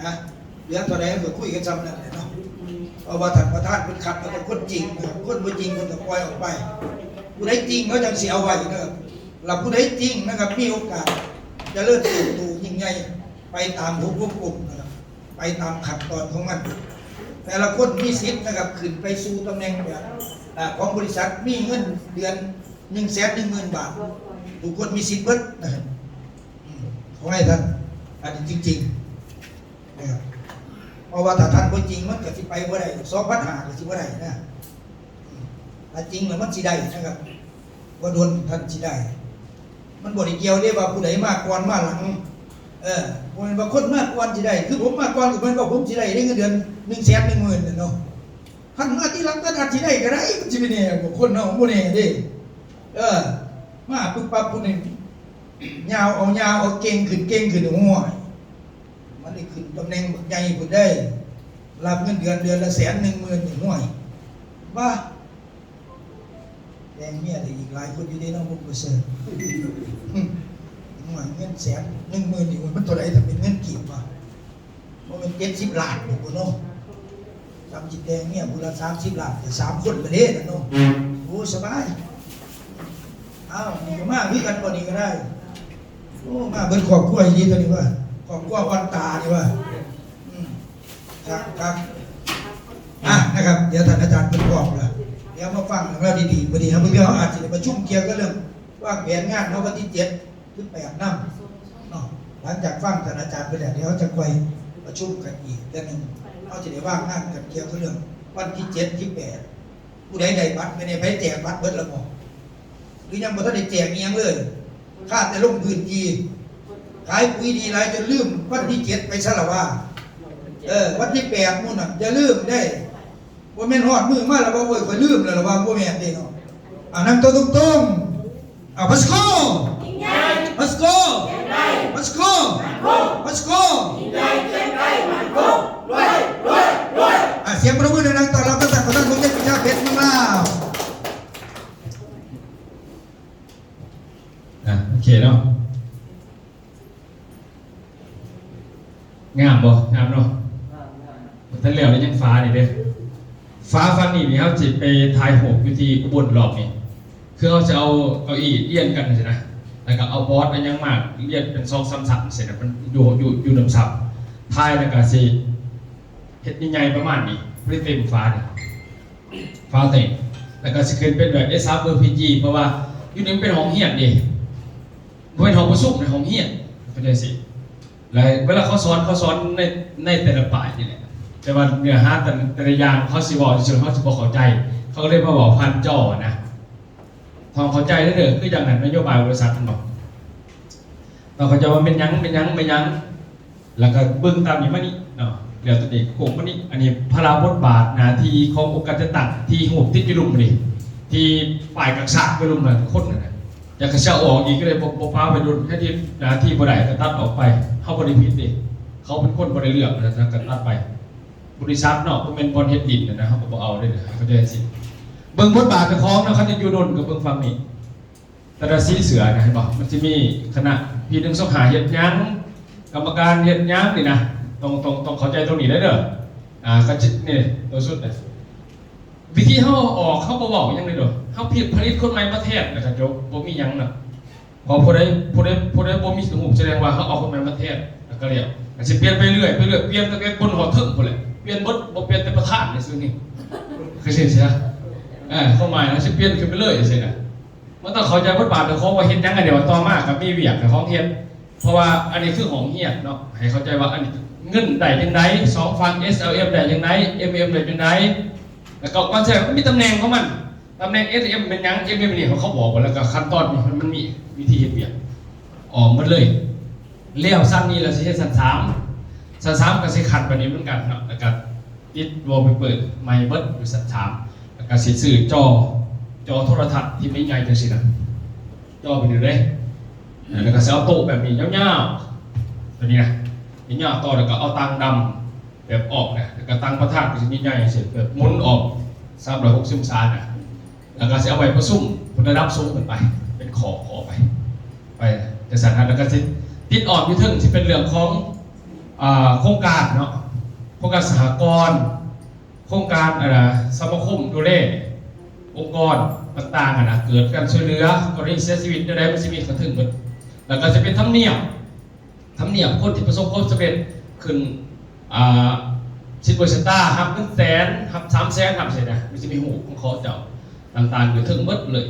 ນະ ເຫຼືອເທົ່າໃດເຮົາກໍຄຸຍກັນຊ່ຳນັ້ນແຫຼະເນາະ ເພາະວ່າທ່ານປະທານເພິ່ນຄັດເອົາແຕ່ຄົນຈິງນະ ຄົນບໍ່ຈິງເພິ່ນກໍປ່ອຍອອກໄປ ຜູ້ໃດຈິງເຂົາຈັ່ງຊິເອົາໄວ້ເດີ ລະຜູ້ໃດຈິງນະຄັບ ມີໂອກາດຈະເລີນເຕີບໂຕຍິ່ງໃຫຍ່ ໄປຕາມຫົວວົງກົມນະຄັບ ໄປຕາມຂັ້ນຕອນຂອງມັນ ແຕ່ລະຄົນມີສິດນະຄັບ ຂຶ້ນໄປສູ່ຕຳແໜ່ງແບບ ອາ ຂອງບໍລິສັດ ມີເງິນເດືອນໜຶ່ງແສນໜຶ່ງໝື່ນບາດ ທຸກຄົນມີສິດເບິດນະຄັບ ອືມ ຂໍໃຫ້ທ່ານ ອັນນີ້ຈິງໆ ນະຄັບ ເພາະວ່າຖ້າທ່ານບໍ່ຈິງ ມັນກໍຊິໄປບໍ່ໄດ້ ສອງພັນຫ້າກໍຊິບໍ່ໄດ້ນະ ອືມ ຖ້າຈິງແລ້ວມັນຊິໄດ້ນະຄັບ ບໍ່ດົນທ່ານຊິໄດ້ ມັນບໍ່ໄດ້ກ່ຽວເດ້ວ່າຜູ້ໃດມາກ່ອນມາຫຼັງ ເອີ ບໍ່ແມ່ນວ່າຄົນມາກ່ອນຊິໄດ້ ຄືຜົມມາກ່ອນກໍແມ່ນວ່າຜົມຊິໄດ້ເດ້ເງິນເດືອນໜຶ່ງແສນໜຶ່ງໝື່ນນັ້ນເນາະ ຄັນມາທີຫຼັງກໍອາດຊິໄດ້ກໍໄດ້ ມັນຊິໄປແນ່ບໍ່ ຄົນເຮົາບໍ່ແນ່ເດ້ ເອີ ມາປຶບປັບຜູ້ໜຶ່ງຍາວເອົາຍາວເອົາ ເກັ່ງຂຶ້ນເກັ່ງຂຶ້ນ ໂອ້ຍ ມັນໄດ້ຂຶ້ນຕຳແໜ່ງບັກໃຫຍ່ພຸ້ນເດ້ ຮັບເງິນເດືອນເດືອນລະແສນໜຶ່ງໝື່ນນີ້ ໂອ້ຍ ບ້າ ແຕ່ງເມຍໄດ້ອີກຫຼາຍຄົນຢູ່ເດ້ເນາະ ບຸກປະເສີດ ໂອ້ຍ ເງິນແສນໜຶ່ງໝື່ນນີ້ ໂອ້ຍ ມັນເທົ່າໃດ ຖ້າເປັນເງິນກີບວະ ບໍ່ແມ່ນເຈັດສິບລ້ານພຸ້ນເນາະ ສ່ຳຊິແຕ່ງເມຍຜູ້ລະສາມສິບລ້ານ ແຕ່ສາມຄົນລະເດ້ນະເນາະ ໂອ້ ສະບາຍ ອ້າວ ນີ້ກໍມາຄືກັນບໍ່ນີ້ກໍໄດ້ ໂອ້ ມາເບິດຄອບຄົວອີ່ຫຼີຕົວນີ້ວ່າ ຄອບຄົວອ່ອນຕານີ້ວ່າ ອືມ ຄັກ ຄັກ ອ່ະ ນະຄັບ ດຽວທ່ານອາຈານເພິ່ນພ້ອມລະ ດຽວມາຟັງເລື່ອງລາວດີໆ ມື້ນີ້ເຮົາ ມື້ນີ້ເຮົາອາດຊິໄດ້ປະຊຸມກ່ຽວກັບເລື່ອງວາງແຜນງານເຮົາວັນທີເຈັດ ຄືແປດນຳເນາະ ຫຼັງຈາກຟັງທ່ານອາຈານໄປແລ້ວ ດຽວເຮົາຈະຄ່ອຍປະຊຸມກັນອີກເທື່ອໜຶ່ງ ເຮົາຈະໄດ້ວາງງານກັນກ່ຽວກັບເລື່ອງວັນທີເຈັດ ທີແປດ ຜູ້ໃດໄດ້ບັດ ແມ່ນໃຫ້ໃຜແຈກບັດເບິດລະບໍ່ ຫຼືຍັງບໍ່ທັນໄດ້ແຈກອີ່ຫຍັງເລີຍ ຄາແຕ່ລົງພື້ນທີ່ ຂາຍປຸຍດີຫຼາຍຈົນລືມວັນທີເຈັດໄປຊະລະວ່າ ເອີ ວັນທີແປດໝູ່ນັ້ນ ຢ່າລືມເດ້ ບໍ່ແມ່ນຮອດມື້ມາລະວ່າ ໂອ້ຍ ຂ້ອຍລືມແລ້ວລະວ່າ ບໍ່ແມ່ນເດ້ເນາະ ອ່າ ນັ່ງໂຕະຕົງໆ ອ່າ Pasco Pasco Pasco Pasco ອ່າ ສຽງປະມືດັງໆ ຕ້ອນຮັບທ່ານປະທານ ສົມເດັດ ຊາເປັດ ເມືອງລາວ. ອ່ະ ໂອເຄເນາະ ງາມບໍ່? ງາມເນາະ ບໍ່ທັນແລ້ວເລີຍ ຍັງຝານີ້ເດ້ ຝາຝັ່ງນີ້ນີ້ ເຮົາຊິໄປຖ່າຍຮູບຢູ່ທີ່ອຸບົນລອບນີ້ ຄືເຮົາຊິເອົາເກົ້າອີ່ລຽນກັນຈັ່ງຊີ້ນະ ແລ້ວກໍເອົາບອດເອົາຫຍັງມາລຽນເປັນສອງສາມຊັ້ນຊີ້ນະ ມັນຢູ່ ຢູ່ ຢູ່ນຳເສົາ ຖ່າຍແລ້ວກໍຊິເຮັດໃຫຍ່ໆປະມານນີ້ ບໍ່ໄດ້ເຕັມຝານີ້ ຝາແຕກ ແລ້ວກໍຊິຂຶ້ນເປັນແບບ ເອສາມ ເບີພີຈີ ເພາະວ່າຢູ່ນີ້ມັນເປັນຫ້ອງຮຽນເດ້ ບໍ່ແມ່ນຫ້ອງປະຊຸມ ໃນຫ້ອງຮຽນ ເຂົ້າໃຈຊີ້ ແລະເວລາເຂົາສອນ ເຂົາສອນໃນ ໃນແຕ່ລະປາຍນີ້ແຫຼະ ແຕ່ວ່າເນື້ອຫາແຕ່ ແຕ່ລະຢ່າງເຂົາຊິເວົ້າຊື່ໆ ເຮົາຊິບໍ່ເຂົ້າໃຈ ເຂົາກໍເລີຍມາເວົ້າຜ່ານຈໍນະ ຕ້ອງເຂົ້າໃຈເດີ ຄືຢ່າງນັ້ນນະໂຍບາຍບໍລິສັດ ແມ່ນບໍ່? ຕ້ອງເຂົ້າໃຈວ່າແມ່ນຫຍັງ ແມ່ນຫຍັງ ແມ່ນຫຍັງ ແລ້ວກໍເບິ່ງຕາມນີ້ມານີ້ເນາະ ແລ້ວຕົວເອງໂຄກມານີ້ ອັນນີ້ພາລະບົດບາດໜ້າທີ່ຂອງອົງການຈັດຕັ້ງທີ່ຮູບຕິດຢູ່ລຸ່ມນີ້ ທີ່ປ້າຍກາກສາກໄປລຸ່ມນັ້ນຄົນນັ້ນນະ ຢາກກະເຊາະອອກອີກກໍໄດ້ ບໍ່ ບໍ່ປະໄວ້ດົນ ໃຫ້ທີ່ໜ້າທີ່ບໍ່ໄດ້ກໍຕັດອອກໄປ ເຮົາບໍ່ໄດ້ຜິດເດ້ ເຂົາເປັນຄົນບໍ່ໄດ້ເລືອກ ແລ້ວກໍຕັດໄປ ບໍລິສັດເນາະ ບໍ່ແມ່ນບ່ອນເຮັດດິນນະ ເຮົາກໍບໍ່ເອົາເດ້ ເຂົ້າໃຈຈັ່ງຊີ້ ເບິ່ງບົດບາດເຈົ້າຂອງເນາະ ຄັນຈະຢູ່ດົນກໍເບິ່ງຝັ່ງນີ້ ແຕ່ລະສີເສືອນະ ເຫັນບໍ່? ມັນຈະມີຄະນະ ພີໜຶ່ງສອງຫ້າເຮັດຫຍັງ ກຳມະການເຮັດຫຍັງນີ້ນະ ຕ້ອງ ຕ້ອງ ຕ້ອງເຂົ້າໃຈຕົງນີ້ເດີ ເດີ ອ່າ ຄັນຊິ ນີ້ ໂຕສຸດນະ ວິທີເຮົາເອົາອອກ ເຮົາບໍ່ເວົ້າຫຍັງເລີຍເດີ ເຮົາຜະລິດຄົນໃໝ່ມາແທນ ແລ້ວກໍຈົບ ບໍ່ມີຫຍັງນະ ເພາະຜູ້ໃດ ຜູ້ໃດ ຜູ້ໃດບໍ່ມີຮູບ ສະແດງວ່າເຮົາເອົາຄົນໃໝ່ມາແທນ ແລ້ວກໍແລ້ວ ກໍຊິປ່ຽນໄປເລື້ອຍ ໄປເລື້ອຍ ປ່ຽນຕັ້ງແຕ່ບົນຮອດເທິງພຸ້ນແຫຼະ ປ່ຽນເບິດ ບໍ່ປ່ຽນແຕ່ປະທານໃນຊຸດນີ້ ຄືຊິເສຍ ເອີ ຄວາມໝາຍນະ ຊິປ່ຽນຂຶ້ນໄປເລື້ອຍຈັ່ງຊີ້ນະ ມັນຕ້ອງເຂົ້າໃຈບົດບາດເຈົ້າຂອງວ່າເຮັດຫຍັງ ແລ້ວຕໍ່ມາກໍມີວຽກໃຫ້ຂອງເຮັດ ເພາະວ່າອັນນີ້ຄືຫ້ອງຮຽນເນາະ ໃຫ້ເຂົ້າໃຈວ່າອັນນີ້ເງິນໄດ້ຈັ່ງໃດ ສອງຝັ່ງ ເອສແອລເອັມ ໄດ້ຈັ່ງໃດ ເອັມເອັມ ໄດ້ຈັ່ງໃດ ແລ້ວກໍກ່ອນຊິໄດ້ມັນມີຕຳແໜ່ງຂອງມັນ ຕຳແໜ່ງ ເອສເອັມ ເປັນຫຍັງ ເອັມເອັມ ນີ້ເຂົາບອກໝົດ ແລ້ວກໍຂັ້ນຕອນມັນມີ ວິທີເຮັດວຽກ ອອກໝົດເລີຍ ແລ້ວຊັ້ນນີ້ລະຊິເຮັດຊັ້ນສາມ ຊັ້ນສາມກໍຊິຂັ້ນປານນີ້ເໝືອນກັນເນາະ ແລ້ວກໍ ຕິດວອລເປເປີໃໝ່ເບິດຢູ່ຊັ້ນສາມ ແລ້ວກໍຊິຊື້ຈໍ ຈໍໂທລະທັດທີ່ມັນໃຫຍ່ຈັ່ງຊີ້ນະ ຈໍເປັນຢູ່ເດ້ ແລ້ວກໍຊິເອົາໂຕະແບບນີ້ຍາວໆ ຕົວນີ້ນະ ຍາວໆ ຕໍ່ ແລ້ວກໍເອົາຕັ່ງດຳແບບອອກນະ ແລ້ວກໍຕັ່ງປະທານກໍຊິໃຫຍ່ໆ ຈັ່ງຊີ້ ແບບໝູນອອກສາມຮ້ອຍຫົກສິບອົງສານະ ແລ້ວກໍຊິເອົາໄວ້ປະຊຸມລະດັບສູງຂຶ້ນໄປ ເປັນຂໍ້ໆໄປ ໄປຈັ່ງຊັ້ນນະ ແລ້ວກໍຊິຕິດອ້ອມຢູ່ເທິງ ຊິເປັນເລື່ອງຂອງ ອ່າ ໂຄງການເນາະ ໂຄງການສະຫະກອນ ໂຄງການ ອ່າ ສະມາຄົມດູແລອົງກອນຕ່າງໆ ຫັ້ນນະ ເກີດການຊ່ວຍເຫຼືອ ກໍໄດ້ເສຍຊີວິດແນວໃດ ມັນຊິມີເຂົ້າເຖິງເບິດ. ແລ້ວກໍຈະເປັນທຳນຽມ ທຳນຽມຄົນທີ່ປະສົບຄວາມສຳເລັດ ຂຶ້ນ ອ່າ ສິນບົວຊະຕາ ຮັບເງິນແສນ ຮັບສາມແສນ ຮັບຈັ່ງຊີ້ນະ ມັນຊິມີຮູບຂອງເຂົາເຈົ້າຕ່າງໆ ຢູ່ເທິງເບິດເລີຍ.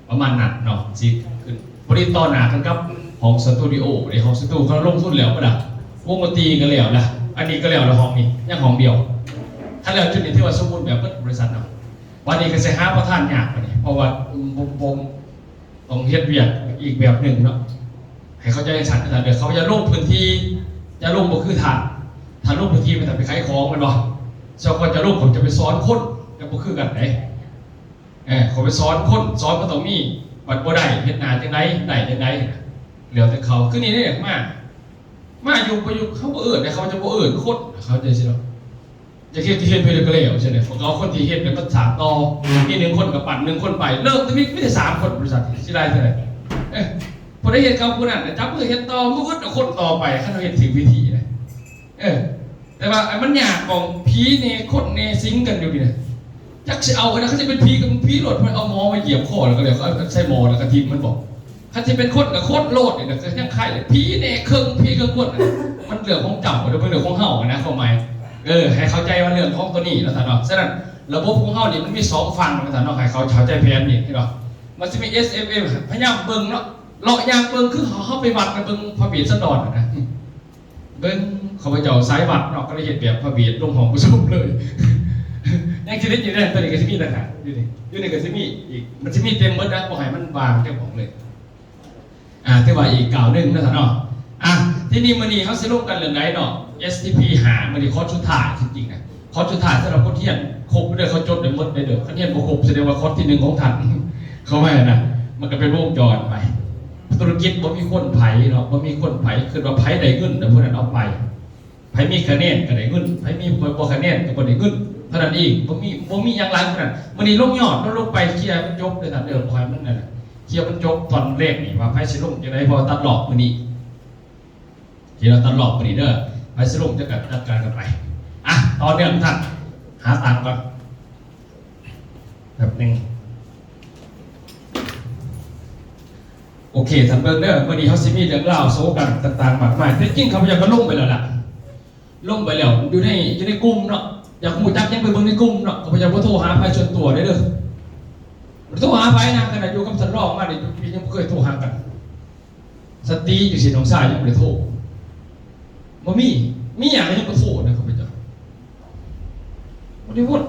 ປະມານນັ້ນເນາະ ຊິຂຶ້ນ ພໍດີຕໍ່ໜ້າກັນກັບຫ້ອງສະຕູດິໂອເດ້ ຫ້ອງສະຕູເຂົາລົງທຶນແລ້ວປະດາ ວົງດົນຕີກໍແລ້ວລະ ອັນນີ້ກໍແລ້ວລະ ຫ້ອງນີ້ຍັງຫ້ອງດຽວ. ຄັນແລ້ວຈຸດນີ້ຖືວ່າສົມບູນແບບເບິດບໍລິສັດເນາະ. ບາດນີ້ກໍຊິຫາປະທານຍາກບາດນີ້ ເພາະວ່າ ບໍ່ ບໍ່ ຕ້ອງເຮັດວຽກອີກແບບໜຶ່ງເນາະ ໃຫ້ເຂົ້າໃຈຊັ້ນ ເຂົາຈະລົງພື້ນທີ່ ຈະລົງບໍ່ຄືທ່ານ ທ່ານລົງພື້ນທີ່ໄປ ໄປຂາຍຂອງແມ່ນບໍ່? ສ່ວນຂ້ອຍຈະລົງ ຂ້ອຍຈະໄປສອນຄົນ ຈະບໍ່ຄືກັນເດ້. ເອີ ເຂົາໄປສອນຄົນ ສອນມັນຕ້ອງມີ ບັດບໍ່ໄດ້ເຮັດໜ້າຈັ່ງໃດ ໄດ້ຈັ່ງໃດ ແລ້ວແຕ່ເຂົາ. ຄືນີ້ເດ້ ມາ ມາຢູ່ບໍ່ຢູ່ ເຂົາບໍ່ເອີ້ນ ເຂົາຈະບໍ່ເອີ້ນຄົນ ເຂົາຈະຊິດອກ ຢາກເຮັດ ເຮັດໄປເລີຍກໍແລ້ວ ຊັ້ນແຫຼະ. ເຂົາກໍເອົາຄົນທີ່ເຮັດແລ້ວມາສານຕໍ່ ມີໜຶ່ງຄົນກໍປັນໜຶ່ງຄົນໄປ ເລີ່ມແຕ່ມີ ມີແຕ່ສາມຄົນ ບໍລິສັດ ຊິໄດ້ເທົ່າໃດ? ເອີ ຜູ້ໃດເຮັດເກົ່າຜູ້ນັ້ນ ຈັບມືເຮັດຕໍ່ ມື້ອື່ນເອົາຄົນຕໍ່ໄປ ຄັນເຮົາເຮັດຖືກວິທີນະ. ເອີ ແຕ່ວ່າອັນມັນຍາກຂອງຜີແນ່ຄົນແນ່ສິງກັນຢູ່ນີ້ນະ ຈັກຊິເອົານະ. ຄັນຊິເປັນຜີກໍເປັນຜີໂລດ ເພິ່ນເອົາໝໍມາຢຽບຄໍແລ້ວກໍແລ້ວ ເອົາໃສ່ໝໍແລ້ວກໍຖິ້ມມັນບໍ? ຄັນຊິເປັນຄົນກໍຄົນໂລດນີ້ນະ ກໍຍັງໄຄແຫຼະ ຜີແນ່ເຄິ່ງ ຜີເຄິ່ງຄົນນະ. ມັນເລື່ອງຂອງເຈົ້າ ບໍ່ແມ່ນເລື່ອງຂອງເຮົານະ ຄວາມໝາຍ ເອີ ໃຫ້ເຂົ້າໃຈວ່າເລື່ອງຂອງຕົວນີ້ນະທ່ານເນາະ. ສະນັ້ນລະບົບຂອງເຮົານີ້ມັນມີສອງຝັ່ງນະທ່ານເນາະ ໃຫ້ເຂົາເຂົ້າໃຈແຜນນີ້ເນາະ. ມັນຊິມີ ເອສເອັມເອັມ ພະຍາຍາມເບິ່ງເນາະ ເລາະຍ່າງເບິ່ງ ຄືເຮົາ ເຮົາໄປວັດນະ ເບິ່ງພະເບດສັນດອນນະ ເບິ່ງ ຂ້າພະເຈົ້າສາຍວັດເນາະ ກໍເລີຍເຮັດແບບພະເບດລົງຫ້ອງປະຊຸມເລີຍ. ຍັງຊິໄດ້ຢູ່ເດ້ ຕົວນີ້ກໍຊິມີຕ່າງຫາກ ຢູ່ນີ້ ຢູ່ນີ້ກໍຊິມີອີກ ມັນຊິມີເຕັມເບິດນະ ບໍ່ໃຫ້ມັນວ່າງຈັກໝ່ອງເລີຍ. ອ່າ ຖືວ່າອີກກ້າວໜຶ່ງເນາະທ່ານເນາະ. ອ່າ ທີນີ້ມື້ນີ້ເຮົາຊິລົງກັນເລື່ອງໃດເນາະ? ເອສທີພີຫ້າ ມື້ນີ້ຄອດສຸດທ້າຍ ຈິງໆນະ ຄອດສຸດທ້າຍສຳລັບຄົນຮຽນຄົບເດີ ເຂົາຈົດໄດ້ໝົດເດີ. ຄັນຮຽນບໍ່ຄົບ ສະແດງວ່າຄອດທີໜຶ່ງຂອງທ່ານ ເຂົ້າມານະ ມັນກໍເປັນວົງຈອນໄປ. ທຸລະກິດບໍ່ມີຄົນໃຜເນາະ ບໍ່ມີຄົນໃຜ ຄິດວ່າໃຜໄດ້ເງິນແຕ່ຜູ້ນັ້ນເອົາໄປ ໃຜມີຄະແນນກໍໄດ້ເງິນ ໃຜມີ ບໍ່ຄະແນນກໍບໍ່ໄດ້ເງິນ ເທົ່ານັ້ນເອງ. ບໍ່ມີ ບໍ່ມີຫຍັງຫຼາຍກວ່ານັ້ນ. ມື້ນີ້ລົງຍອດ ລົງໄປເຄຍໃຫ້ມັນຈົບເດີທ່ານເດີ ຂໍໃຫ້ມັນນັ້ນ ເຄຍໃຫ້ມັນຈົບຕອນແລກນີ້ ວ່າໃຜຊິລົງຈັ່ງໃດ ເພາະວ່າຕັດລອບມື້ນີ້ ທີ່ເຮົາຕັດລອບມື້ນີ້ເດີ ໃຜຊິລົງຈັດການ ຈັດການກັນໄປ. ອ່ະ ຕໍ່ເນື່ອງທ່ານ ຫາຕາມກ່ອນ ແປັບໜຶ່ງ. ໂອເຄ ທ່ານເບິ່ງເດີ ມື້ນີ້ເຮົາຊິມີເລື່ອງລາວໂຊກັນຕ່າງໆມາກມາຍ. ທີ່ຈິງຂ້າພະເຈົ້າກໍລົງໄປແລ້ວລະ ລົງໄປແລ້ວ ຢູ່ໃນ ຢູ່ໃນກຸ່ມເນາະ. ຢາກຮູ້ຈັກຫຍັງໄປເບິ່ງໃນກຸ່ມເນາະ. ຂ້າພະເຈົ້າບໍ່ໂທຫາໃຜສ່ວນຕົວເດີ ບໍ່ໂທຫາໃຜນະ. ຂະໜາດຢູ່ກັບທ່ານຮອງມານີ້ ຍັງບໍ່ເຄີຍໂທຫາກັນ. ສະຕີຢູ່ຊີ້ ນ້ອງຊາຍຍັງບໍ່ໄດ້ໂທ ບໍ່ມີ ມີຫຍັງກໍຍັງບໍ່ໂທນະ ຂ້າພະເຈົ້າບໍ່ໄດ້ວົນ.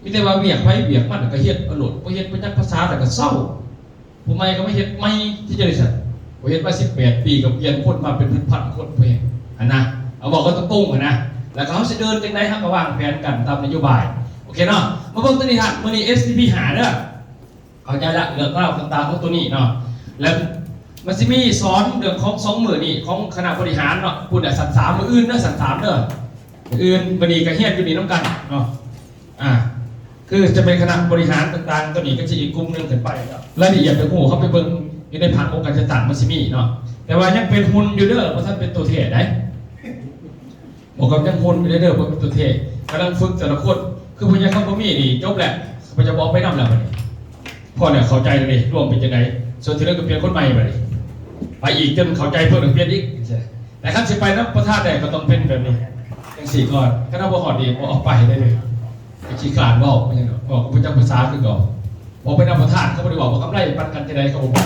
ມີແຕ່ວ່າວຽກໃຜວຽກມັນ ແລ້ວກໍເຮັດເອົາໂລດ ບໍ່ເຮັດບໍ່ຈັກພາສາ ແລ້ວກໍເຊົາ. ຜູ້ໃໝ່ກໍມາເຮັດໃໝ່ ທີ່ຈະໄດ້ຊັ້ນ ຂ້ອຍເຮັດມາສິບແປດປີ ກໍປ່ຽນຄົນມາເປັນພັນໆຄົນ ເພິ່ນຫັ້ນນະ. ເອົາເວົ້າກັນຕົງໆຫັ້ນນະ ແລ້ວກໍເຮົາຊິເດີນຈັ່ງໃດ ເຮົາກໍວາງແຜນກັນຕາມນະໂຍບາຍ. ໂອເຄເນາະ ມາເບິ່ງຕົວນີ້ທ່ານ ມື້ນີ້ ເອສທີພີຫ້າ ເດີ. ເຂົ້າໃຈລະ ເລື່ອງລາວຕ່າງໆຂອງຕົວນີ້ເນາະ. ແລ້ວມັນຊິມີສອນເລື່ອງຂອງສອງມື້ນີ້ຂອງຄະນະບໍລິຫານເນາະ. ພຸ້ນນະ ຊັ້ນສາມ ມື້ອື່ນເດີ ຊັ້ນສາມເດີ ມື້ອື່ນ. ມື້ນີ້ກໍຮຽນຢູ່ນີ້ນຳກັນເນາະ. ອ່າ ຄືຈະເປັນຄະນະບໍລິຫານຕ່າງໆ ຕົວນີ້ກໍຊິອີກກຸ່ມໜຶ່ງຂຶ້ນໄປເນາະ. ລາຍລະອຽດຈະຮູ້ ເຮົາໄປເບິ່ງຢູ່ໃນຜັງອົງການຈັດຕັ້ງ ມັນຊິມີເນາະ. ແຕ່ວ່າຍັງເປັນຫຸ່ນຢູ່ເດີ ບໍ່ທັນເປັນຕົວແທ້ໃດ. ບໍ່ ກໍຍັງຫົ່ນຢູ່ເດີ ບໍ່ເປັນຕົວແທ້ ກຳລັງຝຶກແຕ່ລະຄົນ. ຄືຜູ້ໃຫຍ່ຄຳບໍ່ມີນີ້ ຈົບແລ້ວ ຂ້າພະເຈົ້າບໍ່ເອົາໄປນຳແລ້ວບັດນີ້. ພໍແລ້ວ ເຂົ້າໃຈແລ້ວເດ້ ລວມເປັນຈັ່ງໃດ. ສ່ວນທີ່ເຫຼືອກໍປ່ຽນຄົນໃໝ່ບັດນີ້ ໄປອີກຈົນເຂົ້າໃຈເພິ່ນ ກໍປ່ຽນອີກ. ແຕ່ຄັນຊິໄປນຳປະທານໄດ້ ກໍຕ້ອງເປັນແບບນີ້ ຈັ່ງຊີ້ກ່ອນ. ຄັນເຮົາບໍ່ຮອດນີ້ ບໍ່ເອົາໄປໄດ້ເດ້. ຂີ້ຄ້ານເວົ້າ ເປັນຫຍັງດອກ ເວົ້າກໍບໍ່ຈັກພາສາຄືເກົ່າ. ເວົ້າໄປນຳປະທານ ເຂົາບໍ່ໄດ້ເວົ້າວ່າກຳໄລປັນກັນຈັ່ງໃດ ເຂົາບໍ່ບອກ.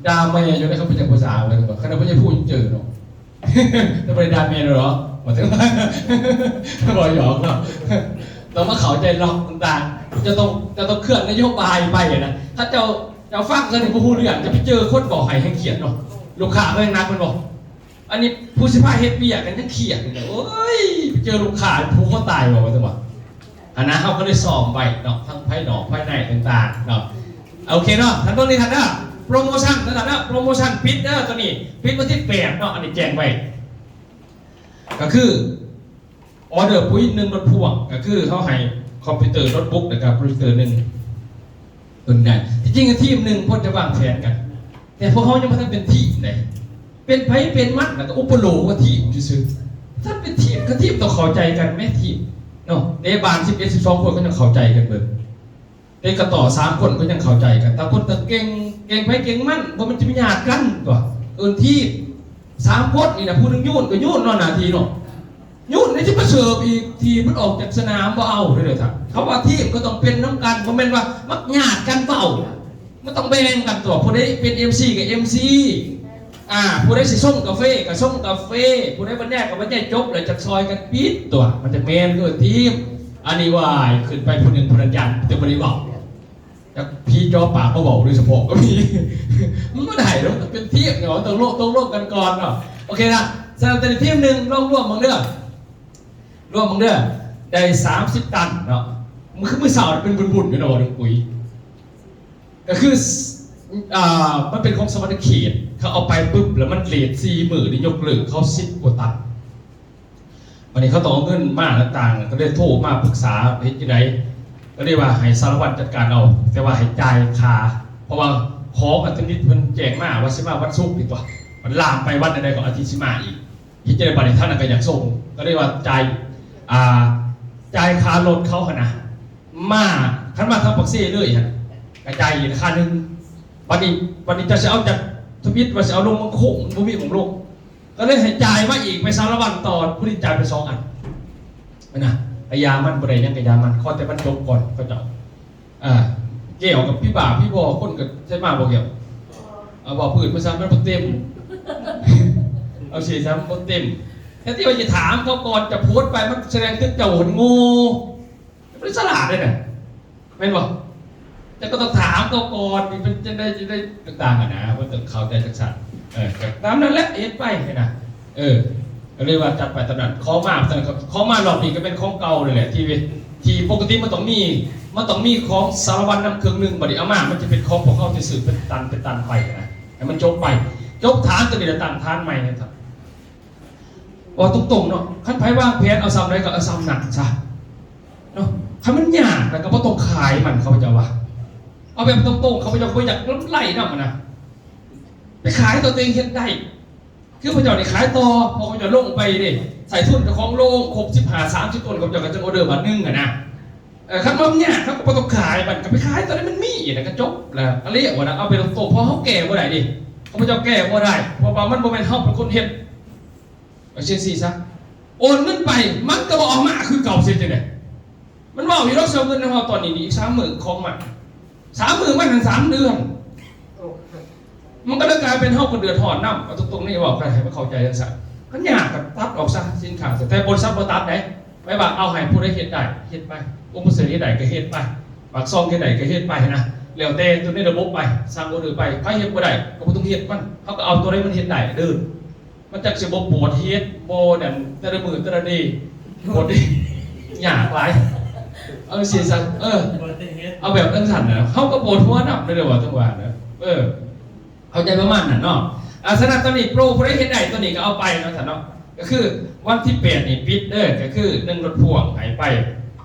ດ່າແມ່ຢູ່ໃດ ເຂົາບໍ່ຈັກພາສາ ວ່າຊັ້ນ. ຄັນວ່າບໍ່ໃຫຍ່ຜູ້ເຈີເນາະ ແຕ່ບໍ່ໄດ້ດ່າແມ່ນດອກ ວ່າເຖິງ ເວົ້າຫຍອກເນາະ. ຕ້ອງມາເຂົ້າໃຈລັອກຕ່າງໆ ເຈົ້າຕ້ອງ ເຈົ້າຕ້ອງເຄື່ອນນະໂຍບາຍໄປນະ. ຖ້າເຈົ້າ ເຈົ້າຟັງຊະນີ້ບໍ່ຮູ້ເລື່ອງ ຈະໄປເຈີຄົນບອກໃຫ້ແຮ່ງຄຽດເນາະ. ລູກຄ້າເຂົາແຮ່ງໜັກແມ່ນບໍ່? ອັນນີ້ຜູ້ຊິພາເຮັດວຽກກັນຍັງຄຽດຢູ່ເນາະ. ໂອ້ຍ ໄປເຈີລູກຄ້າຜູກຄໍຕາຍບໍ່ ວ່າຊັ້ນວ່າ. ຫັ້ນນະ ເຮົາກໍເລີຍຊ້ອມໄວ້ເນາະ ທັງພາຍນອກພາຍໃນຕ່າງໆເນາະ. ໂອເຄເນາະ ທ່ານເບິ່ງນີ້ທ່ານເດີ ໂປຣໂມຊັນນະທ່ານເດີ ໂປຣໂມຊັນປິດເດີ ຕົວນີ້ປິດວັນທີແປດເນາະ. ອັນນີ້ແຈ້ງໄວ້ ກໍຄືອໍເດີປຸ້ຍໜຶ່ງລົດພ່ວງ ກໍຄືເຮົາໃຫ້ຄອມພິວເຕີໂນ້ດບຸກ ແລ້ວກໍໂປຣເຈັກເຕີໜຶ່ງ ຕົວນີ້ໄດ້. ທີ່ຈິງທີມໜຶ່ງເພິ່ນຈະວາງແຜນກັນ ແຕ່ພວກເຮົາຍັງບໍ່ທັນເປັນທີມໃດ. ເປັນໃຜເປັນມັນ ແລ້ວກໍອຸປະໂລກວ່າທີມຊື່ໆ. ຖ້າເປັນທີມກໍທີມ ຕ້ອງເຂົ້າໃຈກັນແມ້ທີມເນາະ. ເຕະບານສິບເອັດ ສິບສອງຄົນກໍຍັງເຂົ້າໃຈກັນເບິ່ງ. ເຕະກະຕໍ້ສາມຄົນກໍຍັງເຂົ້າໃຈກັນ. ຕ່າງຄົນຕ່າງເກັ່ງ ເກັ່ງໃຜເກັ່ງມັນ ບໍ່ແມ່ນຈະໄປຍາດກັນຕົວະ. ເອີ້ນທີມສາມຄົນນີ້ນະ ຜູ້ໜຶ່ງໂຍນກໍໂຍນເນາະ ໜ້າທີ່ເນາະ. ໂຍນແລ້ວຊິມາເສີບອີກ ທີມມັນອອກຈາກສະໜາມບໍ່ເອົາເດີທ່ານ. ຄຳວ່າທີມກໍຕ້ອງເປັນນຳກັນ ບໍ່ແມ່ນວ່າມັກຍາດກັນເວົ້າ. ມັນຕ້ອງແບ່ງກັນຕົວະ. ຜູ້ໃດເປັນເອັມຊີກໍເອັມຊີ ອ່າ ຜູ້ໃດຊິຊົງກາເຟກໍຊົງກາເຟ ຜູ້ໃດບັນຍາຍກໍບັນຍາຍ ຈົບແລ້ວຈັກຊ່ອຍກັນປິດຕົວະ. ມັນຈະແມ່ນຄືທີມ. ອັນນີ້ວ່າຂຶ້ນໄປຜູ້ໜຶ່ງຜູ້ນັ້ນຢ້ານແຕ່ບໍ່ໄດ້ເວົ້າ. ຈັກຜີຈໍປາກມາເວົ້າໂດຍສະເພາະກໍມີ. ມັນບໍ່ໄດ້ດອກ ເປັນທີມເນາະ ຕ້ອງລົງ ຕ້ອງລົງກັນກ່ອນເນາະ. ໂອເຄນະ ສະນັ້ນຕອນນີ້ທີມໜຶ່ງ ລອງລວມເບິ່ງເດີ ລວມເບິ່ງເດີ ໄດ້ສາມສິບຕັນເນາະ. ມື້ ມື້ເຊົ້າເປັນບຸນໆຢູ່ເນາະ ບໍ່ໄດ້ປຸຍ ກໍຄື ອ່າ ມັນເປັນຂອງສະຫວັນນະເຂດ ເຂົາເອົາໄປປຶບ ແລ້ວມັນເລດສີ່ມື້ນີ້ ຍົກເລີກເຂົາສິບກວ່າຕັນ. ບັດນີ້ເຂົາຕ້ອງເອົາເງິນມາຕ່າງໆ ກໍເລີຍໂທມາປຶກສາເຮັດຈັ່ງໃດ ກໍເລີຍວ່າໃຫ້ສາລະວັນຈັດການເອົາ ແຕ່ວ່າໃຫ້ຈ່າຍຄ່າ ເພາະວ່າຂອງອັນຊະນິດເພິ່ນແຈ້ງມາວ່າຊິມາວັນສຸກນີ້ຕົວະ ມັນລາມໄປວັນໃດກໍອາທິດຊິມາອີກ. ເຮັດຈັ່ງໃດບັດນີ້ ທາງນັ້ນກໍຢາກສົ່ງ ກໍເລີຍວ່າຈ່າຍ ອ່າ ຈ່າຍຄ່າລົດເຂົາຫັ້ນນະ ມາ ຄັນມາທາງປາກເຊເລີຍຫັ້ນ ກໍຈ່າຍອີກລາຄາໜຶ່ງ. ບັດນີ້ ບັດນີ້ເຈົ້າຊິເອົາຈາກທຳອິດວ່າຊິເອົາລົງເມືອງໂຂງ ມັນບໍ່ມີໝ່ອງລົງ ກໍເລີຍໃຫ້ຈ່າຍມາອີກ ໄປສາລະວັນຕໍ່ ຜູ້ນີ້ຈ່າຍໄປສອງອັນ. ຫັ້ນນະ ກະຢ່າມັນ ບໍ່ໄດ້ຫຍັງກະຢ່າມັນ ຂໍແຕ່ມັນຈົບກ່ອນ ເຂົາເຈົ້າ ອ່າ ແກ້ວກັບຜີບ້າຜີບໍ ຄົນກໍໃຊ້ມາບໍ່ແກ້ວ ເອົາ ເວົ້າພື້ນມາຊະ ມັນບໍ່ເຕັມ ເອົາເສຍຊະ ມັນບໍ່ເຕັມ. ແທນທີ່ວ່າຈະຖາມເຂົາກ່ອນ ຈະໂພສໄປ ມັນສະແດງເຖິງເຈົ້າໂງ່ ບໍ່ໄດ້ສະຫຼາດເດ້ນະ ແມ່ນບໍ່? ແຕ່ກໍຕ້ອງຖາມເຂົາກ່ອນ ນີ້ເປັນຈັ່ງໃດ ຈັ່ງໃດ ຕ່າງໆ ຫັ້ນນະ ມັນຕ້ອງເຂົ້າໃຈຈັກຊັ້ນ. ເອີ ກໍຕາມນັ້ນແຫຼະ ເຮັດໄປຫັ້ນນະ. ເອີ ກໍເລີຍວ່າຈັດໄປຕາມນັ້ນ. ຂໍມາ ຂອງມາລອບນີ້ກໍແມ່ນຂອງເກົ່ານີ້ແຫຼະ ທີ່ ທີ່ປົກກະຕິມັນຕ້ອງມີ ມັນຕ້ອງມີຂອງສາລະວັນນຳເຄິ່ງໜຶ່ງ ບັດນີ້ເອົາມາ ມັນຈະເປັນຂອງພວກເຮົາຊື່ໆ ເປັນຕັນ ເປັນຕັນໄປຫັ້ນນະ. ໃຫ້ມັນຈົບໄປ ຈົບຖານຕົວນີ້ແລ້ວ ຕັ້ງຖານໃໝ່ຫັ້ນຊະ. ເວົ້າຕົງໆເນາະ ຄັນໃຜວາງແຜນເອົາຊ່ຳໃດກໍເອົາຊ່ຳນັ້ນຊະເນາະ. ຄັນມັນຍາກແລ້ວກໍບໍ່ຕ້ອງຂາຍມັນ ຂ້າພະເຈົ້າວ່າ. ເອົາແບບຕົງໆ ຂ້າພະເຈົ້າບໍ່ຢາກລຳໄລນຳຫັ້ນນະ ໄປຂາຍຕົວເອງເຮັດໄດ້ ຄືພວກເຈົ້ານີ້ຂາຍຕໍ່ ເພາະເຂົາເຈົ້າລົງໄປເດ້ ໃສ່ທຶນເຈົ້າຂອງໂລງຄົບສິບຫ້າ ສາມສິບຕົ້ນ ເຂົາເຈົ້າກໍຈະອອເດີບາດໜຶ່ງຫັ້ນນະ. ເອີ ຄັນວ່າມັນຍາກ ເຮົາກໍບໍ່ຕ້ອງຂາຍ ບັດກໍໄປຂາຍຕົວໃດມັນມີ ແລ້ວກໍຈົບ ແລ້ວກໍລ້ຽງວ່ານະ. ເອົາໄປຕົງໆ ເພາະເຮົາແກ້ບໍ່ໄດ້ເດ້ ຂ້າພະເຈົ້າແກ້ບໍ່ໄດ້ ເພາະວ່າມັນບໍ່ແມ່ນເຮົາເປັນຄົນເຮັດ. ເອົາຈັ່ງຊີ້ຊະ ໂອນເງິນໄປ ມັນກໍບໍ່ເອົາມາຄືເກົ່າ ຊິເຮັດຈັ່ງໃດ? ມັນເວົ້າຢູ່ດອກ ຊິເອົາເງິນນຳເຮົາຕອນນີ້ ອີກສາມມື້ຂອງມັນ ສາມມື້ມັນຫັ້ນສາມເດືອນ ມັນກໍເລີຍກາຍເປັນເຮົາກໍເດືອດຮ້ອນນຳ. ເອົາຕົງໆ ນີ້ເວົ້າກັນໃຫ້ມັນເຂົ້າໃຈຈັ່ງຊັ້ນ. ຄັນຍາກກໍຕັດອອກຊະ ສິນຄ້າ ແຕ່ບໍລິສັດບໍ່ຕັດເດ້ ແປວ່າເອົາໃຫ້ຜູ້ໃດເຮັດໄດ້ເຮັດໄປ ອົງປະເສີດເຮັດໄດ້ກໍເຮັດໄປ ປາກຊ່ອງເຮັດໄດ້ກໍເຮັດໄປຫັ້ນນະ ແລ້ວແຕ່ຕົວໃນລະບົບໄປ ສັ່ງອອເດີໄປ. ໃຜເຮັດບໍ່ໄດ້ກໍບໍ່ຕ້ອງເຮັດມັນ ເຮົາກໍເອົາຕົວໃດມັນເຮັດໄດ້ເດີ. ມັນຈັກຊິບໍ່ປວດເຮັດ ບໍ່ນັ້ນ ແຕ່ລະມື້ແຕ່ລະເດ ປວດເດ ຍາກຫຼາຍ. ເອົາຈັ່ງຊີ້ຊະ ເອີ ບໍ່ໄດ້ເຮັດ ເອົາແບບຈັ່ງຊັ້ນນະ ເຮົາກໍປວດຫົວນຳເດ້ ວ່າຈັ່ງວ່ານະ. ເອີ ເຂົ້າໃຈປະມານນັ້ນເນາະ. ອາ ສະນັ້ນຕອນນີ້ໂປຣຜູ້ໃດເຮັດໄດ້ຕົວນີ້ກໍເອົາໄປເນາະ ຊັ້ນເນາະ. ກໍຄືວັນທີແປດນີ້ປິດເດີ ກໍຄືໜຶ່ງລົດພ່ວງໃຫ້ໄປ.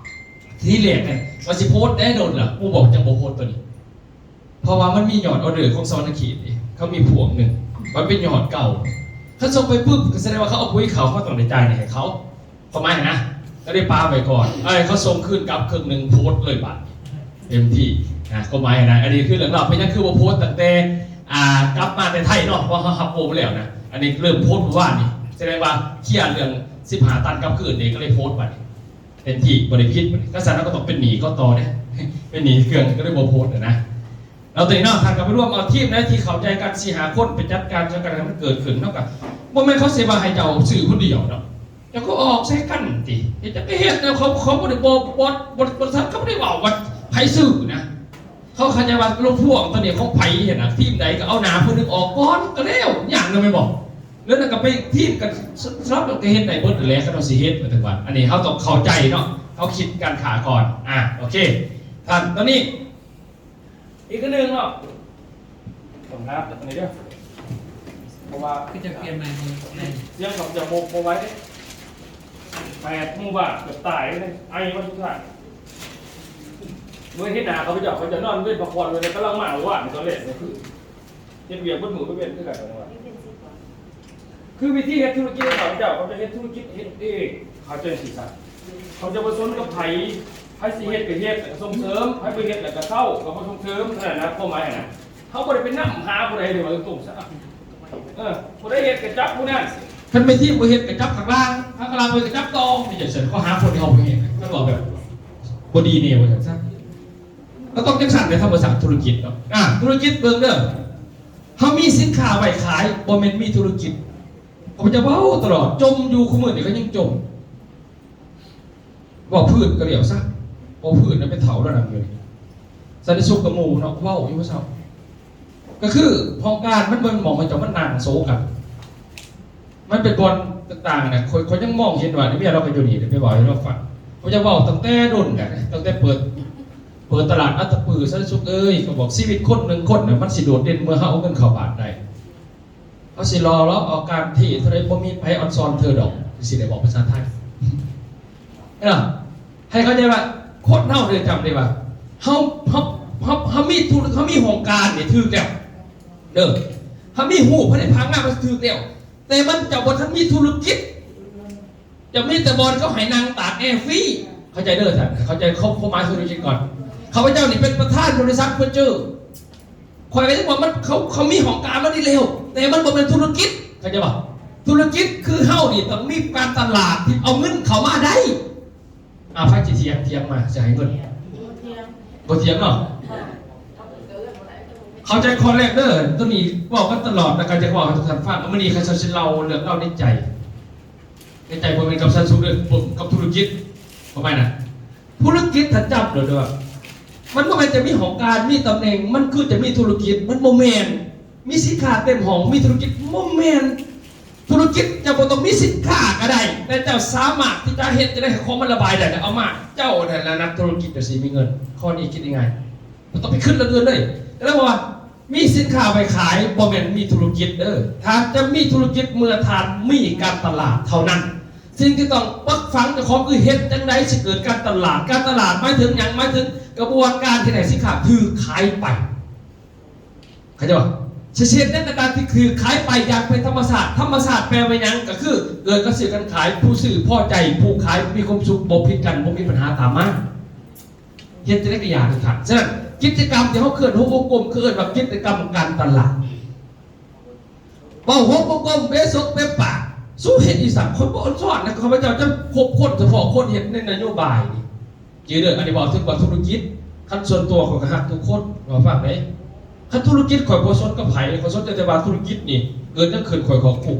ທີແລກນັ້ນວ່າຊິໂພສແຕ່ດົນລະ ໝູ່ບອກຈັ່ງບໍ່ໂພສຕົວນີ້ ເພາະວ່າມັນມີຍອດອອເດີຂອງສະຫວັນນະເຂດເດ້ ເຂົາມີພວງໜຶ່ງ ມັນເປັນຍອດເກົ່າ. ຄັນສົ່ງໄປປຶບ ກໍສະແດງວ່າເຂົາເອົາປຸ໋ຍເຂົ້າ ເຮົາຕ້ອງໄດ້ຈ່າຍໃຫ້ເຂົາ ຄວາມໝາຍຫັ້ນນະ. ກໍໄດ້ປະໄວ້ກ່ອນ ເອົາໃຫ້ເຂົາສົ່ງຄືນກັບເຄິ່ງໜຶ່ງ ໂພສເລີຍບາດນີ້ ເຕັມທີ່ນະ ຄວາມໝາຍຫັ້ນນະ. ອັນນີ້ຄືເລື່ອງລາວ ເປັນຫຍັງຄືບໍ່ໂພສຕັ້ງແຕ່ ອ່າ ກັບມາແຕ່ໄທເນາະ ເພາະເຮົາຮັບໂປຣໄປແລ້ວນະ. ອັນນີ້ເລີ່ມໂພສມື້ວານນີ້ ສະແດງວ່າເຄຍເລື່ອງສິບຫ້າຕັນກັບຄືນນີ້ ກໍເລີຍໂພສບາດນີ້ ເຕັມທີ່ ບໍ່ໄດ້ຜິດ. ຄັນຊັ້ນເຮົາກໍຕ້ອງເປັນໜີ້ເຂົາຕໍ່ເດ້ ເປັນໜີ້ເຄື່ອງ ກໍເລີຍບໍ່ໂພສຫັ້ນນະ. ແລ້ວຕອນນີ້ເນາະ ທ່ານກໍໄປລວມເອົາທີມໃດທີ່ເຂົ້າໃຈກັນ ສີ່ຫ້າຄົນ ໄປຈັດການຊ່ອຍກັນໃຫ້ມັນເກີດຂຶ້ນເນາະ. ກໍບໍ່ແມ່ນເຂົາຊິວ່າໃຫ້ເຈົ້າຊື້ຄົນດຽວເນາະ ເຈົ້າກໍອອກໃສ່ກັນຕິ ເຮັດຫຍັງກໍເຮັດ. ແລ້ວເຂົາ ເຂົາບໍ່ໄດ້ ບໍ່ ບໍ່ ບໍລິສັດເຂົາບໍ່ໄດ້ເວົ້າວ່າໃຜຊື້ນະ. ເຂົາເຂົ້າໃຈວ່າລົດພ່ວງຕົວນີ້ຂອງໃຜຫັ້ນນະ ທີມໃດກໍເອົາໜ້າຜູ້ໜຶ່ງອອກກ່ອນກໍແລ້ວ ຢ່າງໜຶ່ງແມ່ນບໍ່? ແລ້ວນັ້ນກໍໄປທີມກັນ ສ- ສຳລັບກໍເຮັດໄດ້ເບິດຫັ້ນແຫຼະ ຄັນເຮົາຊິເຮັດ ໝາຍເຖິງວ່າ ອັນນີ້ເຮົາຕ້ອງເຂົ້າໃຈເນາະ ເຮົາຄິດການຄ້າກ່ອນ. ອ່າ ໂອເຄ ທ່ານ ຕອນນີ້ອີກອັນໜຶ່ງເນາະ ຕ້ອງຖາມແຕ່ຕອນນີ້ເດີ ເພາະວ່າ ຄືຈະປ່ຽນໃໝ່ ໃໝ່ ຍັງ ຍັງບໍ່ ບໍ່ໄຫວເດ້ ແປດໂມງບາດ ເກືອບຕາຍເດ້ ໄອວັນສຸດທ້າຍ. ເມື່ອເຫັນໜ້າເຂົາເຈົ້າ ເຂົາເຈົ້ານອນເວັນພັກຜ່ອນເວີຍ ກຳລັງມາວານຕອນແລກນີ້ຄື ເຮັດວຽກເບິດມື້ເບິດເວັນຄືກັນ ຢູ່ເປັນສິບວັນ ຄືວິທີເຮັດທຸລະກິດຂອງເຂົາເຈົ້າ, ເຂົາຈະເຮັດທຸລະກິດເຮັດເອງ, ເຂົາເຈົ້າຊິຊັ້ນ. ເຂົາຈະບໍ່ສົນກັບໃຜ, ໃຜຊິເຮັດກໍເຮັດ ແລ້ວກໍສົ່ງເສີມ, ໃຜບໍ່ເຮັດແລ້ວກໍເຊົາ, ກໍບໍ່ສົ່ງເສີມ, ເທົ່ານັ້ນນະ, ຄວາມໝາຍນະ. ເຮົາບໍ່ໄດ້ໄປນຳຫາຜູ້ໃດເດ້ ເວົ້າຕົງໆຊະ. ເອີ ຜູ້ໃດເຮັດກໍຈັບຜູ້ນັ້ນ, ຄັນແມ່ນທີມບໍ່ເຮັດກໍຈັບຂ້າງລ່າງ, ຂ້າງລ່າງບໍ່ເຮັດກໍຈັບຕໍ່, ມີຈັ່ງຊັ້ນ. ເຂົາຫາຄົນທີ່ເຮົາບໍ່ເຮັດ, ມັນເວົ້າແບບບໍ່ດີແດ່ວ່າຊັ້ນຊະ. ກໍຕ້ອງຈັ່ງຊັ້ນແຫຼະ ທຳມະຊາດທຸລະກິດເນາະ. ອາ ທຸລະກິດເບິ່ງເດີ, ເຮົາມີສິນຄ້າໄວ້ຂາຍ ບໍ່ແມ່ນມີທຸລະກິດ. ຂ້າພະເຈົ້າເວົ້າຕະຫຼອດ, ຈົ່ມຢູ່, ຄູ່ມື້ນີ້ກໍຍັງຈົ່ມ. ເວົ້າພື້ນກໍແລ້ວຊະ, ເວົ້າພື້ນນະ ເປັນເຖົ້າແລ້ວນະ ຢູ່ນີ້. ສັນຕິສຸກກັບໝູ່ເນາະ ເວົ້າຢູ່ມື້ເຊົ້າ, ກໍຄືຫ້ອງການມັນເບິ່ງໝ່ອງໃຫ້ເຈົ້າມານັ່ງໂຊກັນ, ມັນເປັນບ່ອນຕ່າງໆນະ. ຂ້ອຍ ຂ້ອຍຍັງມອງເຫັນວ່າ ເມຍລາວກໍຢູ່ນີ້ ໄດ້ໄປເວົ້າໃຫ້ລາວຟັງ. ຂ້າພະເຈົ້າເວົ້າຕັ້ງແຕ່ດົນແລ້ວ, ຕັ້ງແຕ່ເປີດ ເປີດຕະຫຼາດອັດຕະປື. ສັນຕິສຸກເອີຍ, ຂ້ອຍບອກ ຊີວິດຄົນໜຶ່ງຄົນນະ ມັນຊິໂດດເດັ່ນເມື່ອເຮົາເອົາເງິນເຂົ້າບາດໄດ້. ເຮົາຊິລໍລອບເອົາການທີ່ເທົ່າໃດ ບໍ່ມີໃຜອອນຊອນເທີດອກ, ຊິໄດ້ບອກພາສາໄທເນາະ. ໃຫ້ເຂົ້າໃຈວ່າ ຄົນເຮົາເດີ ຈຳໄດ້ວ່າ ເຮົາ ເຮົາ ເຮົາ ເຮົາມີທຸລະ ເຮົາມີຫ້ອງການນີ້ຖືກແລ້ວເດີ, ເຮົາມີຮູບພະໃນພາງງານມັນຖືກແລ້ວ, ແຕ່ມັນ ເຈົ້າບໍ່ທັນມີທຸລະກິດ. ຈະມີແຕ່ບ່ອນເຂົາໃຫ້ນັ່ງຕາກແອຟຣີ. ເຂົ້າໃຈເດີທ່ານ, ເຂົ້າໃຈຄວາມ ຄວາມໝາຍຂອງທຸລະກິດກ່ອນ. ຂ້າພະເຈົ້ານີ້ເປັນປະທານບໍລິສັດເຟີເຈີ. ຂ້ອຍກໍຍັງວ່າມັນ ເຂົາ ເຂົາມີຫ້ອງການມັນດີແລ້ວ, ແຕ່ມັນບໍ່ແມ່ນທຸລະກິດ, ເຂົ້າໃຈບໍ່? ທຸລະກິດຄືເຮົານີ້ຕ້ອງມີການຕະຫຼາດທີ່ເອົາເງິນເຂົ້າມາໄດ້. ອາ ໃຜຊິຖຽງ, ຖຽງມາ, ຊິໃຫ້ເງິນ. ບໍ່ຖຽງເນາະ. ເຂົ້າໃຈຂໍ້ແລກເດີ, ໂຕນີ້ເວົ້າກັນຕະຫຼອດ ແລ້ວກໍຈະເວົ້າໃຫ້ທຸກທ່ານຟັງ. ມື້ນີ້ຂ້າພະເຈົ້າຊິເລົ່າເລື່ອງເລົ່າໃນໃຈ. ໃນໃຈບໍ່ແມ່ນກັບສັນຕິສຸກເດີ, ກັບທຸລະກິດ. ເຂົ້າໃຈນະ? ທຸລະກິດ ທ່ານຈຳເດີວ່າ ມັນບໍ່ແມ່ນຈະມີຫ້ອງການ, ມີຕຳແໜ່ງ, ມັນຄືຈະມີທຸລະກິດ, ມັນບໍ່ແມ່ນ. ມີສິນຄ້າເຕັມຫ້ອງ, ມີທຸລະກິດ, ບໍ່ແມ່ນ. ທຸລະກິດເຈົ້າບໍ່ຕ້ອງມີສິນຄ້າກໍໄດ້, ແຕ່ເຈົ້າສາມາດທີ່ຈະເຮັດຈັ່ງໃດໃຫ້ຂອງມັນລະບາຍໄດ້ ແລ້ວເອົາມາ, ເຈົ້ານັ້ນລະນັກທຸລະກິດ, ເຈົ້າຊິມີເງິນ. ຂໍ້ນີ້ຄິດງ່າຍ. ບໍ່ຕ້ອງໄປຄິດເລື່ອງອື່ນເລີຍ. ກໍເລີຍວ່າ ມີສິນຄ້າໄວ້ຂາຍ ບໍ່ແມ່ນມີທຸລະກິດເດີ. ທ່ານຈະມີທຸລະກິດເມື່ອທ່ານມີການຕະຫຼາດເທົ່ານັ້ນ. ສິ່ງທີ່ຕ້ອງປັກຝັງເຈົ້າຂອງຄືເຮັດຈັ່ງໃດຊິເກີດການຕະຫຼາດ. ການຕະຫຼາດໝາຍເຖິງຫຍັງ? ໝາຍເຖິງກະບວນການທີ່ໃຫ້ສິນຄ້າຖືກຂາຍໄປ. ເຂົ້າໃຈບໍ່? ຊິເຮັດໃນການທີ່ຖືກຂາຍໄປຢ່າງເປັນທຳມະຊາດ. ທຳມະຊາດແປວ່າຫຍັງ? ກໍຄືເກີດການຊື້ກັນຂາຍ, ຜູ້ຊື້ພໍໃຈ, ຜູ້ຂາຍມີຄວາມສຸກ, ບໍ່ຜິດກັນ, ບໍ່ມີບັນຫາຕາມມາ. ເຮັດຈັ່ງໃດກໍຢ່າເດັດຂາດ. ສະນັ້ນ ກິດຈະກຳທີ່ເຮົາເຄື່ອນຫົວກົມ ເອີ້ນວ່າກິດຈະກຳການຕະຫຼາດ. ເວົ້າຫົວກົມໆ ເບສົກເປັບປາກ, ສູເຮັດອີ່ສັງ? ຄົນບໍ່ອອນຊອນນະ, ຂ້າພະເຈົ້າຈະຄົບຄົນສະເພາະຄົນເຮັດໃນນະໂຍບາຍນີ້. ຈື່ເດີ, ອັນນີ້ເວົ້າເຖິງວ່າທຸລະກິດ. ຄັນສ່ວນຕົວຂ້ອຍກໍຮັກທຸກຄົນ, ເວົ້າຟັງເດ້. ຄັນທຸລະກິດຂ້ອຍບໍ່ສົນກັບໃຜ, ຂ້ອຍສົນໃຈແຕ່ວ່າທຸລະກິດນີ້ເກີດຫຍັງຂຶ້ນ ຂ້ອຍເຂົ້າຄຸກ.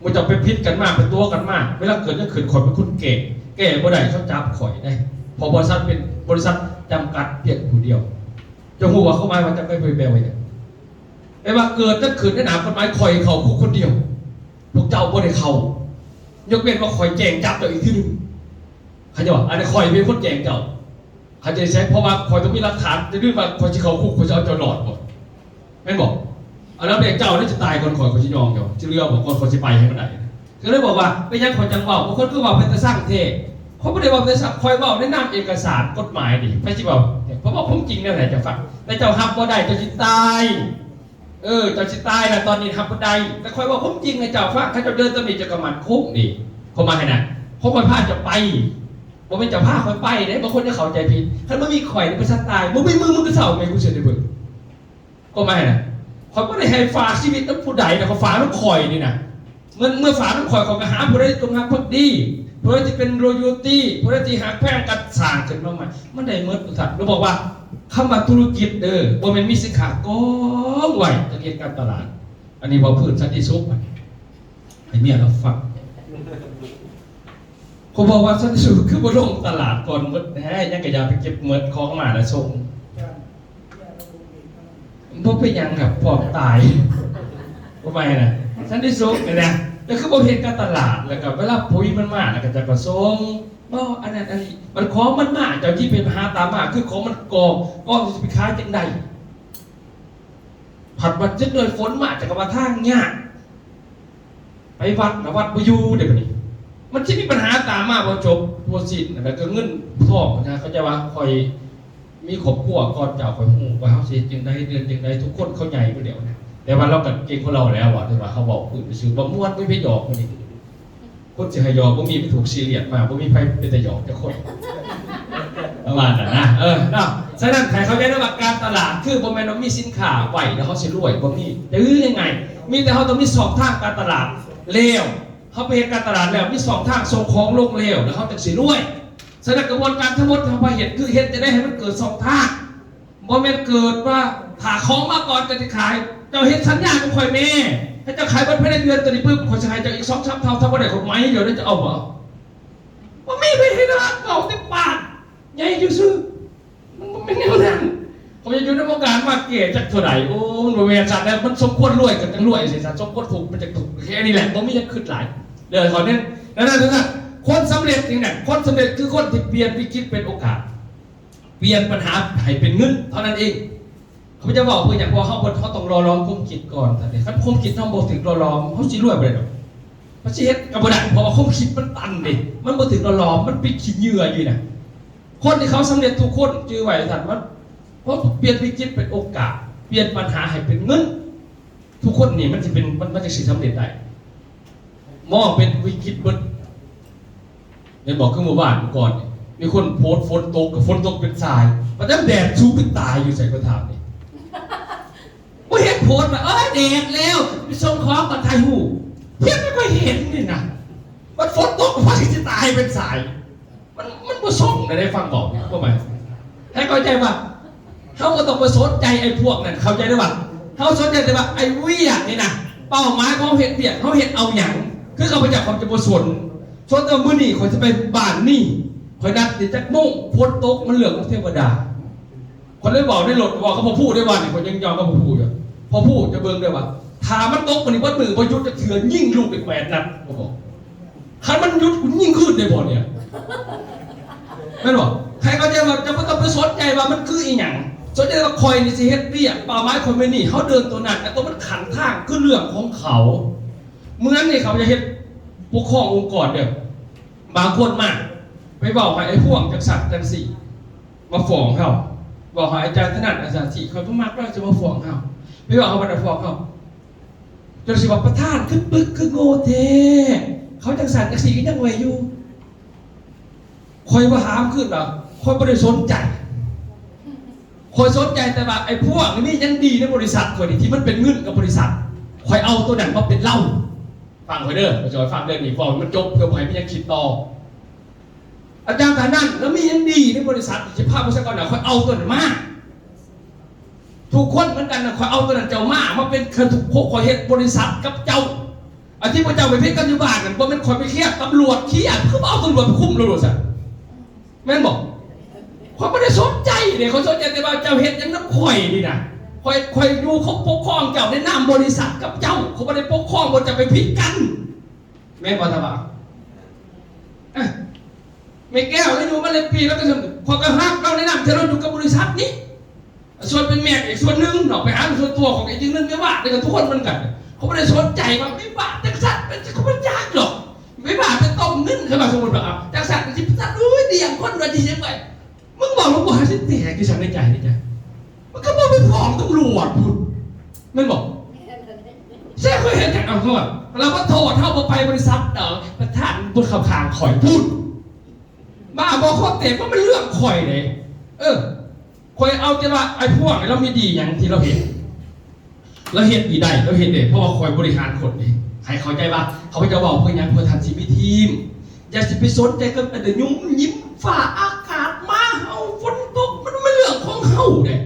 ໝູ່ເຈົ້າໄປຜິດກັນມາ, ໄປຕົວະກັນມາ, ເວລາເກີດຫຍັງຂຶ້ນ ຂ້ອຍເປັນຄົນແກ້, ແກ້ບໍ່ໄດ້ ເຂົາຈັບຂ້ອຍເດ້, ເພາະບໍລິສັດເປັນບໍລິສັດຈຳກັດພຽງຜູ້ດຽວ. ເຈົ້າຮູ້ວ່າຄວາມໝາຍວ່າຈຳກັດແປວ່າຫຍັງ? ແປວ່າເກີດຫຍັງຂຶ້ນໃນໜ້າກົດໝາຍ ຂ້ອຍເຂົ້າຄຸກຄົນດຽວ, ພວກເຈົ້າບໍ່ໄດ້ເຂົ້າ, ຍົກເວັ້ນວ່າຂ້ອຍແຈ້ງຈັບເຈົ້າອີກເທື່ອໜຶ່ງ. ເຂົ້າໃຈບໍ່? ອັນນີ້ຂ້ອຍເປັນຄົນແຈ້ງເຈົ້າ. ເຂົ້າໃຈແຊງ ເພາະວ່າຂ້ອຍຕ້ອງມີຫຼັກຖານ, ຈະດຶງວ່າຂ້ອຍຊິເຂົ້າຄຸກ ຂ້ອຍຊິເອົາເຈົ້າລອດບໍ່? ແມ່ນບໍ່? ອັນດັບແລກເຈົ້ານີ້ຈະຕາຍກ່ອນຂ້ອຍ, ຂ້ອຍຊິຍອມເຈົ້າ, ຊິເຫຼືອບໍ່? ກ່ອນຂ້ອຍຊິໄປໃຫ້ມັນໄດ້. ກໍເລີຍບອກວ່າ ເປັນຫຍັງຂ້ອຍຈັ່ງເວົ້າ? ບາງຄົນຄືເວົ້າເປັນຕາຊ່າງແທ້. ຂ້ອຍບໍ່ໄດ້ເວົ້າເປັນຕາຊ່າງ, ຂ້ອຍເວົ້າໃນນາມເອກະສານກົດໝາຍນີ້. ໃຜຊິເວົ້າ? ຂ້ອຍເວົ້າຄວາມຈິງແນວໃດເຈົ້າຟັງ, ແຕ່ເຈົ້າຮັບບໍ່ໄດ້ ເຈົ້າຊິຕາຍ. ເອີ ເຈົ້າຊິຕາຍລະ ຕອນນີ້ຮັບບໍ່ໄດ້, ແຕ່ຂ້ອຍເວົ້າຄວາມຈິງໃຫ້ເຈົ້າຟັງ. ຄັນເຈົ້າເດີນຕາມນີ້ ເຈົ້າກໍໝັ້ນຄົງເດ. ເພາະວ່າຫັ້ນນະ, ເພາະຂ້ອຍພາເຈົ້າໄປ, ບໍ່ແມ່ນເຈົ້າພາຂ້ອຍໄປເດ້. ບາງຄົນຈະເຂົ້າໃຈຜິດ, ຄັນບໍ່ມີຂ້ອຍນີ້ ບໍລິສັດຕາຍ, ບໍ່ມີມຶງ ມຶງກໍເຊົາ. ແມ່ນກູເຊື່ອໄດ້ເບິ່ງ ກໍໝາຍນະ, ຂ້ອຍບໍ່ໄດ້ໃຫ້ຝາກຊີວິດນຳຜູ້ໃດນະ, ຂ້ອຍຝາກນຳຂ້ອຍນີ້ນະ. ເມື່ອ ເມື່ອຝາກນຳຂ້ອຍ ຂ້ອຍກໍຫາຜູ້ໃດຈົງຮັກພັກດີ, ຜູ້ໃດທີ່ເປັນ loyalty, ຜູ້ໃດທີ່ຮັກແພງກັນ ສ້າງຂຶ້ນມາໃໝ່, ມັນໄດ້ໝົດທຸກທ່ານ. ເຮົາບອກວ່າ ຄຳວ່າທຸລະກິດເດີ ບໍ່ແມ່ນມີສິນຄ້າກອງໄວ້ ຈະເຮັດການຕະຫຼາດ. ອັນນີ້ເວົ້າພື້ນສັນຕິສຸກ ໃຫ້ເມຍລາວຟັງ. ຂ້ອຍບອກວ່າ ສັນຕິສຸກຄືບໍ່ລົງຕະຫຼາດກ່ອນໝົດແທ້, ຫຍັງກໍຢ່າໄປເກັບໝົດ, ຂອງມາແລ້ວສົ່ງ. ບໍ່ເປັນຫຍັງຄັບ ພ້ອມຕາຍ. ບໍ່ໄປນະ ສັນຕິສຸກນີ້ນະ, ແລ້ວຄືບໍ່ເຮັດການຕະຫຼາດ, ແລ້ວກໍເວລາປຸ໋ຍມັນມາ ແລ້ວກໍເຈົ້າກໍສົ່ງ, ບໍ່ ອັນນັ້ນອັນນີ້, ມັນຂອງມັນມາ ເຈົ້າຊິໄປຫາຕາມມາ, ຄືຂອງມັນກອງ, ກອງຊິໄປຂາຍຈັ່ງໃດ? ພັດວ່າເຈັບເດືອນຝົນມາ ເຈົ້າກໍວ່າທາງຍາກ. ໄປວັດລະວັດບໍ່ຢູ່ເດ້ບັດນີ້, ມັນຊິມີບັນຫາຕາມມາບໍ່ຈົບບໍ່ສິ້ນ, ແລ້ວກໍເງິນທອງນະ. ເຂົາເຈົ້າວ່າຂ້ອຍມີຄອບຄົວກ່ອນເຈົ້າ, ຂ້ອຍຮູ້ວ່າເຮົາຊິເຮັດຈັ່ງໃດ, ເດືອນຈັ່ງໃດ, ທຸກຄົນເຂົາໃຫຍ່ໝົດແລ້ວນະ. ແຕ່ວ່າເຮົາກໍເກັ່ງຂອງເຮົາແລ້ວ ວ່າແຕ່ວ່າເຮົາເວົ້າພື້ນຊື່ໆ ບໍ່ມ່ວນ ບໍ່ມີໃຜຢອກ ມື້ນີ້ ຄົນຊິໃຫ້ຢອກບໍ່ມີ ມັນຖືກຊີຣຽສມາ ບໍ່ມີໃຜເປັນຕາຢອກຈັກຄົນ ປະມານນັ້ນນະ ເອີ ເນາະ. ສະນັ້ນໃຫ້ເຂົ້າໃຈນຳວ່າການຕະຫຼາດ ຄືບໍ່ແມ່ນວ່າມີສິນຄ້າໄວ້ແລ້ວເຮົາຊິລວຍ ບໍ່ມີ. ຈື່ງ່າຍໆ ມີແຕ່ເຮົາຕ້ອງມີຊ່ອງທາງການຕະຫຼາດ ແລ້ວເຮົາໄປເຮັດການຕະຫຼາດແລ້ວ ມີຊ່ອງທາງສົ່ງຂອງລົງແລ້ວ ແລ້ວເຮົາຈັ່ງຊິລວຍ. ສະນັ້ນກະບວນການທັງໝົດທີ່ເຮົາໄປເຮັດ ຄືເຮັດຈັ່ງໃດໃຫ້ມັນເກີດຊ່ອງທາງ. ບໍ່ແມ່ນເກີດວ່າຖ້າຂອງມາກ່ອນຈັ່ງຊິຂາຍ. ເຈົ້າເຮັດສັນຍາກັບຂ້ອຍແມ້ ໃຫ້ເຈົ້າຂາຍເບິດພາຍໃນເດືອນໂຕນີ້ປຶບ ຂ້ອຍຊິໃຫ້ເຈົ້າອີກສອງສາມເທົ່າ ຖ້າບໍ່ໄດ້ຂ້ອຍໄໝເຈົ້າເດີ ເຈົ້າເອົາບໍ່? ບໍ່ມີໃຜເຮັດດອກ ເວົ້າແຕ່ປາກໃຫຍ່ຊື່ໆ ມັນບໍ່ແມ່ນແນວນັ້ນ. ຂ້ອຍຢາກຢູ່ໃນວົງການມາແກ່ຈັກເທົ່າໃດ. ໂອ້ ມັນບໍ່ແມ່ນຊັ້ນແລ້ວ ມັນສົມຄວນລວຍກໍຈັ່ງລວຍຊິຊັ້ນ ສົມຄວນທຸກມັນຈັ່ງທຸກ ແຄ່ນີ້ແຫຼະ ບໍ່ມີຫຍັງຄິດຫຼາຍເດີ. ຂໍແນະນຳ ຄົນສຳເລັດຈັ່ງໃດ? ຄົນສຳເລັດຄືຄົນທີ່ປ່ຽນວິກິດເປັນໂອກາດ. ປ່ຽນບັນຫາໃຫ້ເປັນເງິນເທົ່ານັ້ນເອງ. ຂ້າພະເຈົ້າເວົ້າເພື່ອຫຍັງ? ເພາະເຮົາ ເຮົາຕ້ອງຫຼໍ່ຫຼອມຄວາມຄິດກ່ອນ. ຄັນຄວາມຄິດເຮົາບໍ່ຖືກຫຼໍ່ຫຼອມ ເຮົາຊິລວຍບໍ່ໄດ້ດອກ. ເຮົາຊິເຮັດກໍບໍ່ໄດ້ ເພາະວ່າຄວາມຄິດມັນຕັນເດ້ ມັນບໍ່ຖືກຫຼໍ່ຫຼອມ ມັນໄປຂີ້ເຫຍື້ອຢູ່ນະ. ຄົນທີ່ເຂົາສຳເລັດທຸກຄົນຈື່ໄວ້ຊັ້ນ ວ່າ ເພາະປ່ຽນວິກິດເປັນໂອກາດ ປ່ຽນບັນຫາໃຫ້ເປັນເງິນ. ທຸກຄົນນີ້ມັນຊິເປັນ ມັນ ມັນຈັ່ງຊິສຳເລັດໄດ້. ມອງເປັນວິກິດເບິດ ແມ່ນບໍ່? ຄືມື້ວານກ່ອນນີ້ ມີຄົນໂພສຝົນຕົກ ກໍຝົນຕົກເປັນຊາຍ ປະຈຳແດດ ສູເປັນຕາຍຢູ່ໃສ ຂ້ອຍຖາມນີ້. ບໍ່ເຫັນໂພສວ່າ ເອີຍ ແດດແລ້ວ ໄປສົ່ງຂອງກ່ອນ ຖ່າຍຮູບ. ພຽງແຕ່ຂ້ອຍເຫັນນີ້ນະ ບັດຝົນຕົກ ກໍພາກັນຊິຕາຍເປັນຊາຍ. ມັນ ມັນບໍ່ສົ່ງໄດ້ ໄດ້ຟັງບອກນີ້ ຄວາມໝາຍ ໃຫ້ເຂົ້າໃຈວ່າ ເຮົາບໍ່ຕ້ອງໄປສົນໃຈໄອ້ພວກນັ້ນ ເຂົ້າໃຈໄດ້ວ່າ ເຮົາສົນໃຈແຕ່ວ່າໄອ້ວຽກນີ້ນະ ເປົ້າໝາຍຂອງເຮົາເຮັດວຽກ ເຮົາເຮັດເອົາຫຍັງ? ຄືຂ້າພະເຈົ້າ ຂ້າພະເຈົ້າຈະບໍ່ສົນ ສົນແຕ່ວ່າມື້ນີ້ຂ້ອຍຊິໄປບ້ານນີ້ ຂ້ອຍນັດນີ້ຈັກໂມງ ຝົນຕົກ ມັນເລື່ອງຂອງເທວະດາ. ຂ້ອຍເລີຍເວົ້າໃນລົດ ເວົ້າກັບພໍ່ຜູ້ໄດ້ວ່ານີ້ ຂ້ອຍຍັງເວົ້າກັບພໍ່ຜູ້ຢູ່ ພໍ່ຜູ້ຈະເບິ່ງເດີວ່າ ຖ້າມັນຕົກມື້ນີ້ເບິດມື້ ບໍ່ຢຸດຈັກເທື່ອ ຍິງລູກໄດ້ແປດນັດ ຂ້ອຍບອກ. ຄັນມັນຢຸດ ກູຍິງຄືນໄດ້ບໍ່ນີ້ ແມ່ນບໍ່? ໃຫ້ເຂົ້າໃຈວ່າ ເຈົ້າບໍ່ຕ້ອງໄປສົນໃຈວ່າມັນຄືອີ່ຫຍັງ ສົນໃຈວ່າຂ້ອຍນີ້ຊິເຮັດວຽກ ເປົ້າໝາຍຂ້ອຍແມ່ນນີ້ ເຮົາເດີນຕົວນັ້ນ ແຕ່ຕົວມັນຂັ້ນທາງຄືເລື່ອງຂອງເຂົາ. ເໝືອນນີ້ເຂົາຈະເຮັດປົກຄອງອົງກອນເດີ ບາງຄົນມາ ໄປເວົ້າໃຫ້ໄອ້ພວງຈັ່ງຊັ້ນຈັ່ງຊີ້ ມາຟ້ອງເຮົາ ເວົ້າໃຫ້ອາຈານທະນັດ ອາຈານສີ ຂ້ອຍບໍ່ມັກລາວຈະມາຟ້ອງເຮົາ ໄປເວົ້າໃຫ້ມັນມາຟ້ອງເຮົາ ຈົນຊິວ່າປະທານຄືປຶກຄືໂງ່ແທ້ ເຂົາຈັ່ງຊັ້ນຈັ່ງຊີ້ກໍຍັງໄຫວຢູ່. ຂ້ອຍບໍ່ຖາມຄືນວ່າ ຂ້ອຍບໍ່ໄດ້ສົນໃຈ ຂ້ອຍສົນໃຈແຕ່ວ່າໄອ້ພວກນີ້ມີຫຍັງດີໃນບໍລິສັດຂ້ອຍນີ້ ທີ່ມັນເປັນເງິນກັບບໍລິສັດ ຂ້ອຍເອົາໂຕນັ້ນມາເປັນເລົາ. ຟັງຂ້ອຍເດີ ຂ້ອຍຈະໃຫ້ຟັງເລື່ອງນີ້ ເວົ້າໃຫ້ມັນຈົບ ເພື່ອບໍ່ໃຫ້ມີຫຍັງຄິດຕໍ່. ອາຈານທ່ານນັ້ນລະມີຫຍັງດີໃນບໍລິສັດ ຊິພາບໍລິສັດກ້າວໜ້າ ຂ້ອຍເອົາຕົວນັ້ນມາ. ທຸກຄົນເໝືອນກັນນະ ຂ້ອຍເອົາຕົວນັ້ນເຈົ້າມາ ມາເປັນ ຄືທຸກຄົນ ຂ້ອຍເຮັດບໍລິສັດກັບເຈົ້າ. ອັນທີ່ພວກເຈົ້າໄປຜິດກັນຢູ່ບ້ານນັ້ນ ບໍ່ແມ່ນຂ້ອຍໄປເຄຍ ຕຳຫຼວດເຄຍ ຄືບໍ່ເອົາຕຳຫຼວດໄປຄຸມໂລດຊັ້ນ ແມ່ນບໍ່? ຂ້ອຍບໍ່ໄດ້ສົນໃຈເດ້ ຂ້ອຍສົນໃຈແຕ່ວ່າເຈົ້າເຮັດຫຍັງນຳຂ້ອຍນີ້ນະ. ຂ້ອຍ ຂ້ອຍຢູ່ ຂ້ອຍປົກຄອງເຈົ້າໃນນາມບໍລິສັດກັບເຈົ້າ ຂ້ອຍບໍ່ໄດ້ປົກຄອງວ່າເຈົ້າໄປຜິດກັນ ແມ່ນບໍ່? ຖ້າວ່າ ເອີ ແມ່ແກ້ວລາວຢູ່ມາຫຼາຍປີ ລາວກໍ ຂ້ອຍກໍຮັກລາວໃນນາມທີ່ລາວຢູ່ກັບບໍລິສັດນີ້ ສ່ວນເປັນແມ່ກະອີກສ່ວນໜຶ່ງເນາະ ໄປຫາສ່ວນຕົວຂອງອີກໜຶ່ງ ແມ່ວ່ານີ້ກໍທຸກຄົນເໝືອນກັນ. ເຂົາບໍ່ໄດ້ສົນໃຈວ່າແມ່ວ່າຈັ່ງຊັ້ນເປັນ ເຂົາບໍ່ຈັກດອກ ແມ່ວ່າໄປຕົ້ມເງິນ ເຂົາວ່າສົມມຸດວ່າ ເອົາ ຈັ່ງຊັ້ນຊິໄປຕັດ ໂອ້ຍ ດຽງຄົນວ່າຊິເຮັດໄວ້ ມຶງເວົ້າແລ້ວບໍ່ຫາຊິແຕກຢູ່ຊັ້ນໃນໃຈ ໃນໃຈ ມັນກໍບໍ່ໄປຟ້ອງຕຳຫຼວດພຸ້ນ ແມ່ນບໍ່? ແຊຂ້ອຍເຮັດຫຍັງ ເອົາໂທດ ລະມາໂທດເຮົາບໍ່ໄປບໍລິສັດດອກ ປະທານບໍ່ເຂົ້າຂ້າງຂ້ອຍພຸ້ນ ບ້າບໍ່ ຄົວແຕກ ມັນເປັນເລື່ອງຂ້ອຍເດ້ ເອີ ຂ້ອຍເອົາແຕ່ວ່າໄອ້ພວກນີ້ລາວມີດີຫຍັງທີ່ລາວເຮັດ ລາວເຮັດດີໄດ້ ລາວເຮັດເດ້ ເພາະວ່າຂ້ອຍບໍລິຫານຄົນເດ້. ໃຫ້ເຂົ້າໃຈວ່າ ຂ້າພະເຈົ້າເວົ້າເພື່ອຫຍັງ? ເພື່ອທ່ານຊິມີທີມ. ຢ່າຊິໄປສົນໃຈກັບອັນດຽວຍຸ່ມຍິມຟ້າອາກາດ ໝາເຫົ່າ ຝົນຕົກ ມັນ ມັນເລື່ອງຂອງເຮົາເດ້.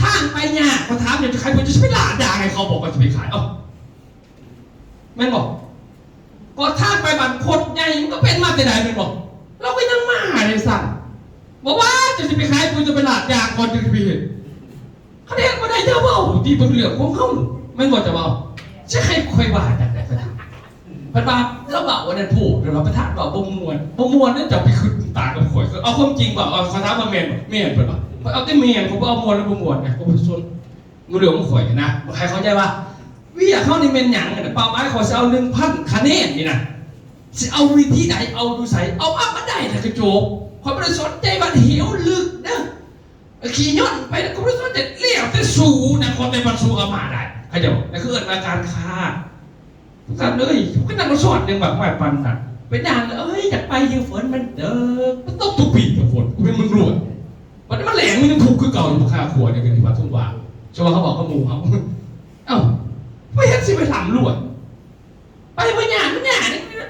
ທາງໄປຍາກ ຂ້ອຍຖາມເຈົ້າ ຈະຂາຍ ເຈົ້າຊິໄປລາດຢາງໃຫ້ເຂົາບໍ່? ຂ້ອຍຊິໄປຂາຍ ເອົ້າ ແມ່ນບໍ່? ກໍທາງໄປບ້ານໂຄດໃຫຍ່ ມັນກໍເປັນມາແຕ່ໃດ ແມ່ນບໍ່? ລາວກໍຍັງມາໄດ້ຊັ້ນ ບໍ່ວ່າເຈົ້າຊິໄປຂາຍປຸ໋ຍ ເຈົ້າໄປລາດຢາງກ່ອນ ຈຶ່ງຊິໄປເຮັດ. ຄັນເຮັດບໍ່ໄດ້ ຢ່າເວົ້າຕິ ເບິ່ງເລື່ອງຂອງເຮົາ ແມ່ນບໍ່? ເຈົ້າເວົ້າ ຊິໃຫ້ຂ້ອຍວ່າຈັ່ງໃດ? ເພິ່ນວ່າ ລາວເວົ້າອັນນັ້ນໂພດ ເພິ່ນວ່າ ປະທານເວົ້າບໍ່ມ່ວນ ບໍ່ມ່ວນ ເຈົ້າໄປຄຶດຕ່າງກັບຂ້ອຍ ເອົາຄວາມຈິງເວົ້າ ເອົາ ຂ້ອຍຖາມວ່າແມ່ນບໍ່? ແມ່ນ ເພິ່ນວ່າ. ຂ້ອຍເອົາແຕ່ແມ່ນ ຂ້ອຍບໍ່ເອົາມ່ວນ ຫຼືບໍ່ມ່ວນນະ ຂ້ອຍບໍ່ສົນ ບໍ່ເລື່ອງຂອງຂ້ອຍນະ. ໃຫ້ເຂົ້າໃຈວ່າ ວຽກເຮົານີ້ແມ່ນຫຍັງ? ເປົ້າໝາຍຂ້ອຍຊິເອົາໜຶ່ງພັນຄະແນນນີ້ນະ ຊິເອົາວິທີໃດ? ເອົາຢູ່ໃສ? ເອົາມາ ມາໄດ້ແລ້ວກໍຈົບ. ຂ້ອຍບໍ່ໄດ້ສົນໃຈວ່າເຫວເລິກເດີ ຂີ່ຍົນໄປ ຂ້ອຍບໍ່ໄດ້ສົນໃຈ ແລ້ວແຕ່ສູນະ ຂໍແຕ່ວ່າສູເອົາມາໄດ້. ໃຜ ເຈົ້າ ນັ້ນຄືເອີ້ນວ່າການຄ້າ. ທ່ານເອີຍ ກໍນັ່ງມາສອດຍັງແບບວ່າປານນັ້ນ ເປັນຫຍັງເອີຍ ຢາກໄປຢູ່ ຝົນມັນຕົກ ມັນຕົກທຸກປີແຕ່ຝົນ ກູເປັນເມືອງຫຼວງ ບັດນີ້ມັນແລ້ງ ມັນຍັງທຸກຄືເກົ່າຢູ່ ບັກຄາຂົວນີ້ ກໍຖືວ່າທຸກວ່າ ຊະວ່າເຮົາເວົ້າກັບໝູ່ເຮົາ ເອົ້າ ໄປເຮັດຊິໄປລ່ຳລວຍ ໄປບໍ່ຍາກ ມັນຍາກ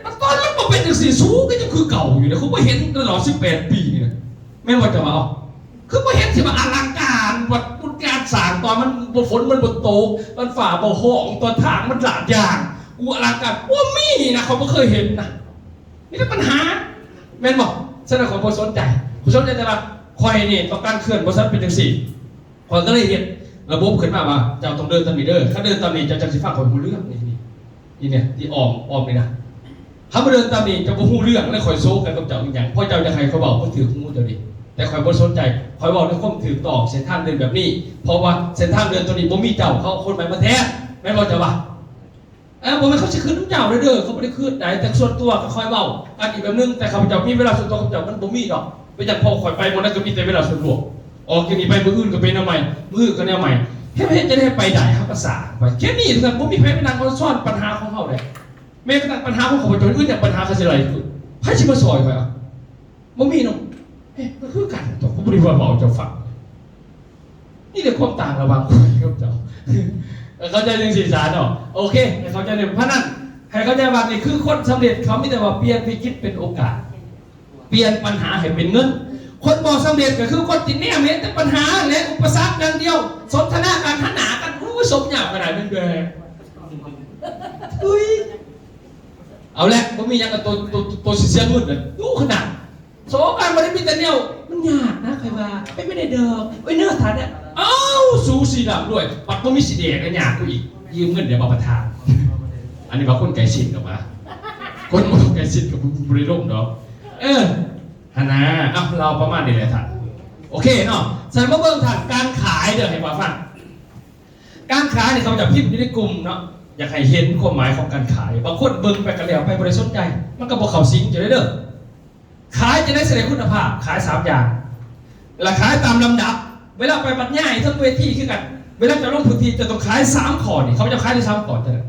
ມັນຕອນມັນບໍ່ເປັນຈັ່ງຊີ້ ສູກໍຍັງຄືເກົ່າຢູ່ເດ້ ກູບໍ່ເຫັນຕະຫຼອດສິບແປດປີນີ້ນະ ແມ່ນບໍ່ເຈົ້າວ່າ? ເອົ້າ ຄືບໍ່ເຫັນຊິວ່າອະລັງການ ວັດປຸດງານສ້າງ ຕອນມັນບໍ່ ຝົນມັນບໍ່ຕົກ ຕອນຟ້າບໍ່ຮ້ອງ ຕອນທາງມັນລາດຢາງ ອູ ອະລັງການ ບໍ່ມີນະ ຂ້ອຍບໍ່ເຄີຍເຫັນນະ ມີແຕ່ບັນຫາ ແມ່ນບໍ່? ສະນັ້ນຂ້ອຍບໍ່ສົນໃຈ ຂ້ອຍສົນໃຈແຕ່ວ່າ ຂ້ອຍນີ້ຕ້ອງການເຄື່ອນ ບໍ່ຊັ້ນເປັນຈັ່ງຊີ້ ຂ້ອຍກໍເລີຍເຮັດລະບົບຂຶ້ນມາວ່າ ເຈົ້າຕ້ອງເດີນຕາມນີ້ເດີ ຄັນເດີນຕາມນີ້ ເຈົ້າຈັ່ງຊິຟັງຂ້ອຍຮູ້ເລື່ອງ ນີ້ ນີ້ ນີ້ ທີ່ອ້ອມ ອ້ອມນີ້ນະ ຄັນບໍ່ເດີນຕາມນີ້ ເຈົ້າບໍ່ຮູ້ເລື່ອງ ແລະ ຂ້ອຍໂຊກັນກັບເຈົ້າອີ່ຫຍັງ ເພາະເຈົ້າຢາກໃຫ້ຂ້ອຍເວົ້າ ມັນຖືກຫູເຈົ້າເດ້ ແຕ່ຂ້ອຍບໍ່ສົນໃຈ ຂ້ອຍເວົ້າໃນຄວາມຖືກຕ້ອງ ເສັ້ນທາງເດີນແບບນີ້ ເພາະວ່າເສັ້ນທາງເດີນໂຕນີ້ບໍ່ມີເຈົ້າ ເຂົາເອົາຄົນໃໝ່ມາແທນ ແມ່ນບໍ່ເຈົ້າວ່າ? ເອີ ບໍ່ແມ່ນເຂົາຊິຄຶດນຳເຈົ້າເດີ ເຂົາບໍ່ໄດ້ຄຶດໃດ ແຕ່ສ່ວນຕົວຂ້ອຍເວົ້າກັນອີກແບບໜຶ່ງ ແຕ່ຂ້າພະເຈົ້າມີເວລາສ່ວນຕົວ ຂ້າພະເຈົ້າມັນບໍ່ມີດອກ ເປັນຫຍັງ ເພາະຂ້ອຍໄປໝ່ອງໃດກໍມີແຕ່ເວລາສ່ວນລວມ ອອກຈາກນີ້ໄປມື້ອື່ນກໍເປັນແນວໃໝ່ ມື້ອື່ນກໍແນວໃໝ່ ເຮັດ ເຮັດຈັ່ງໃດໃຫ້ໄປໄດ້ ເຮົາກໍສ້າງໄປ ແຄ່ນີ້ເທົ່ານັ້ນ ບໍ່ມີໃຜມານັ່ງມາສອນບັນຫາຂອງເຮົາເດ້ ແມ່ນກະທັ້ງບັນຫາຂອງຂ້າພະເຈົ້າ ອື່ນຫຍັງ ບັນຫາຂ້າຊິໄດ້ຄື ໃຜຊິມາຊ່ອຍຂ້ອຍ ບໍ່ມີເນາະ ເອີ ກໍຄືກັນຕົວະ ກູບໍ່ໄດ້ວ່າເວົ້າເຈົ້າຟັງ ນີ້ແຫຼະຄວາມຕ່າງລະຫວ່າງຂ້ອຍກັບເຈົ້າ ເຂົ້າໃຈຈັ່ງຊີ້ຊະເນາະ ໂອເຄ ໃຫ້ເຂົ້າໃຈເລື່ອງພະນັນ ໃຫ້ເຂົ້າໃຈວ່ານີ້ຄືຄົນສຳເລັດ ເຂົາມີແຕ່ວ່າປ່ຽນວິກິດເປັນໂອກາດ ປ່ຽນບັນຫາໃຫ້ເປັນເງິນ ຄົນບໍ່ສຳເລັດກໍຄືຄົນທີ່ແນມເຫັນແຕ່ບັນຫາ ແລະ ອຸປະສັກຢ່າງດຽວ ສົນທະນາກັນ ຫັນໜ້າກັນ ໂອ້ຍ ສົບຍາວຂະໜາດນັ້ນເດີ ເອີຍ ເອົາແຫຼະ ບໍ່ມີຫຍັງ ໂຕ ໂຕ ໂຕຊິເສຍເງິນນະ ດຸຂະໜາດ ໂຊກັນບໍ່ໄດ້ມີແຕ່ແນວ ມັນຍາກນະ ຂ້ອຍວ່າ ເປັນໄປໄດ້ດອກ ໂອ້ຍ ເນີ ຖານະ ອ້າວ ສູສີດຳດ້ວຍ ບັດບໍ່ມີສີແດງນະ ຍາກກວ່າອີກ ຢືມເງິນແດ່ບໍ່ປະທານ ອັນນີ້ວ່າຄົນໃກ້ຊິດກັບວ່າ ຄົນບໍ່ໃກ້ຊິດກັບບໍ່ໄດ້ລົງດອກ ເອີ ຫັ້ນນະ ເອົາ ເລົ່າປະມານນີ້ແຫຼະທ່ານ ໂອເຄເນາະ ສະນັ້ນມາເບິ່ງທ່ານ ການຂາຍເດີ ໃຫ້ວ່າຟັງ ການຂາຍນີ້ ເຂົາຈະພິມຢູ່ໃນກຸ່ມເນາະ ຢາກໃຫ້ເຫັນຄວາມໝາຍຂອງການຂາຍ ບາງຄົນເບິ່ງໄປກໍແລ້ວໄປ ບໍ່ໄດ້ສົນໃຈ ມັນກໍບໍ່ເຂົ້າສິງຈັ່ງໃດເດີ ຂາຍຈັ່ງໃດຊິໄດ້ຄຸນນະພາບ ຂາຍສາມຢ່າງ ແລະ ຂາຍຕາມລຳດັບ ເວລາໄປບັດຍາຍເທິງເວທີຄືກັນ ເວລາເຈົ້າລົງພື້ນທີ່ ເຈົ້າຕ້ອງຂາຍສາມຂໍ້ນີ້ ເຂົາເຈົ້າຂາຍໄດ້ສາມຂໍ້ເທົ່ານັ້ນ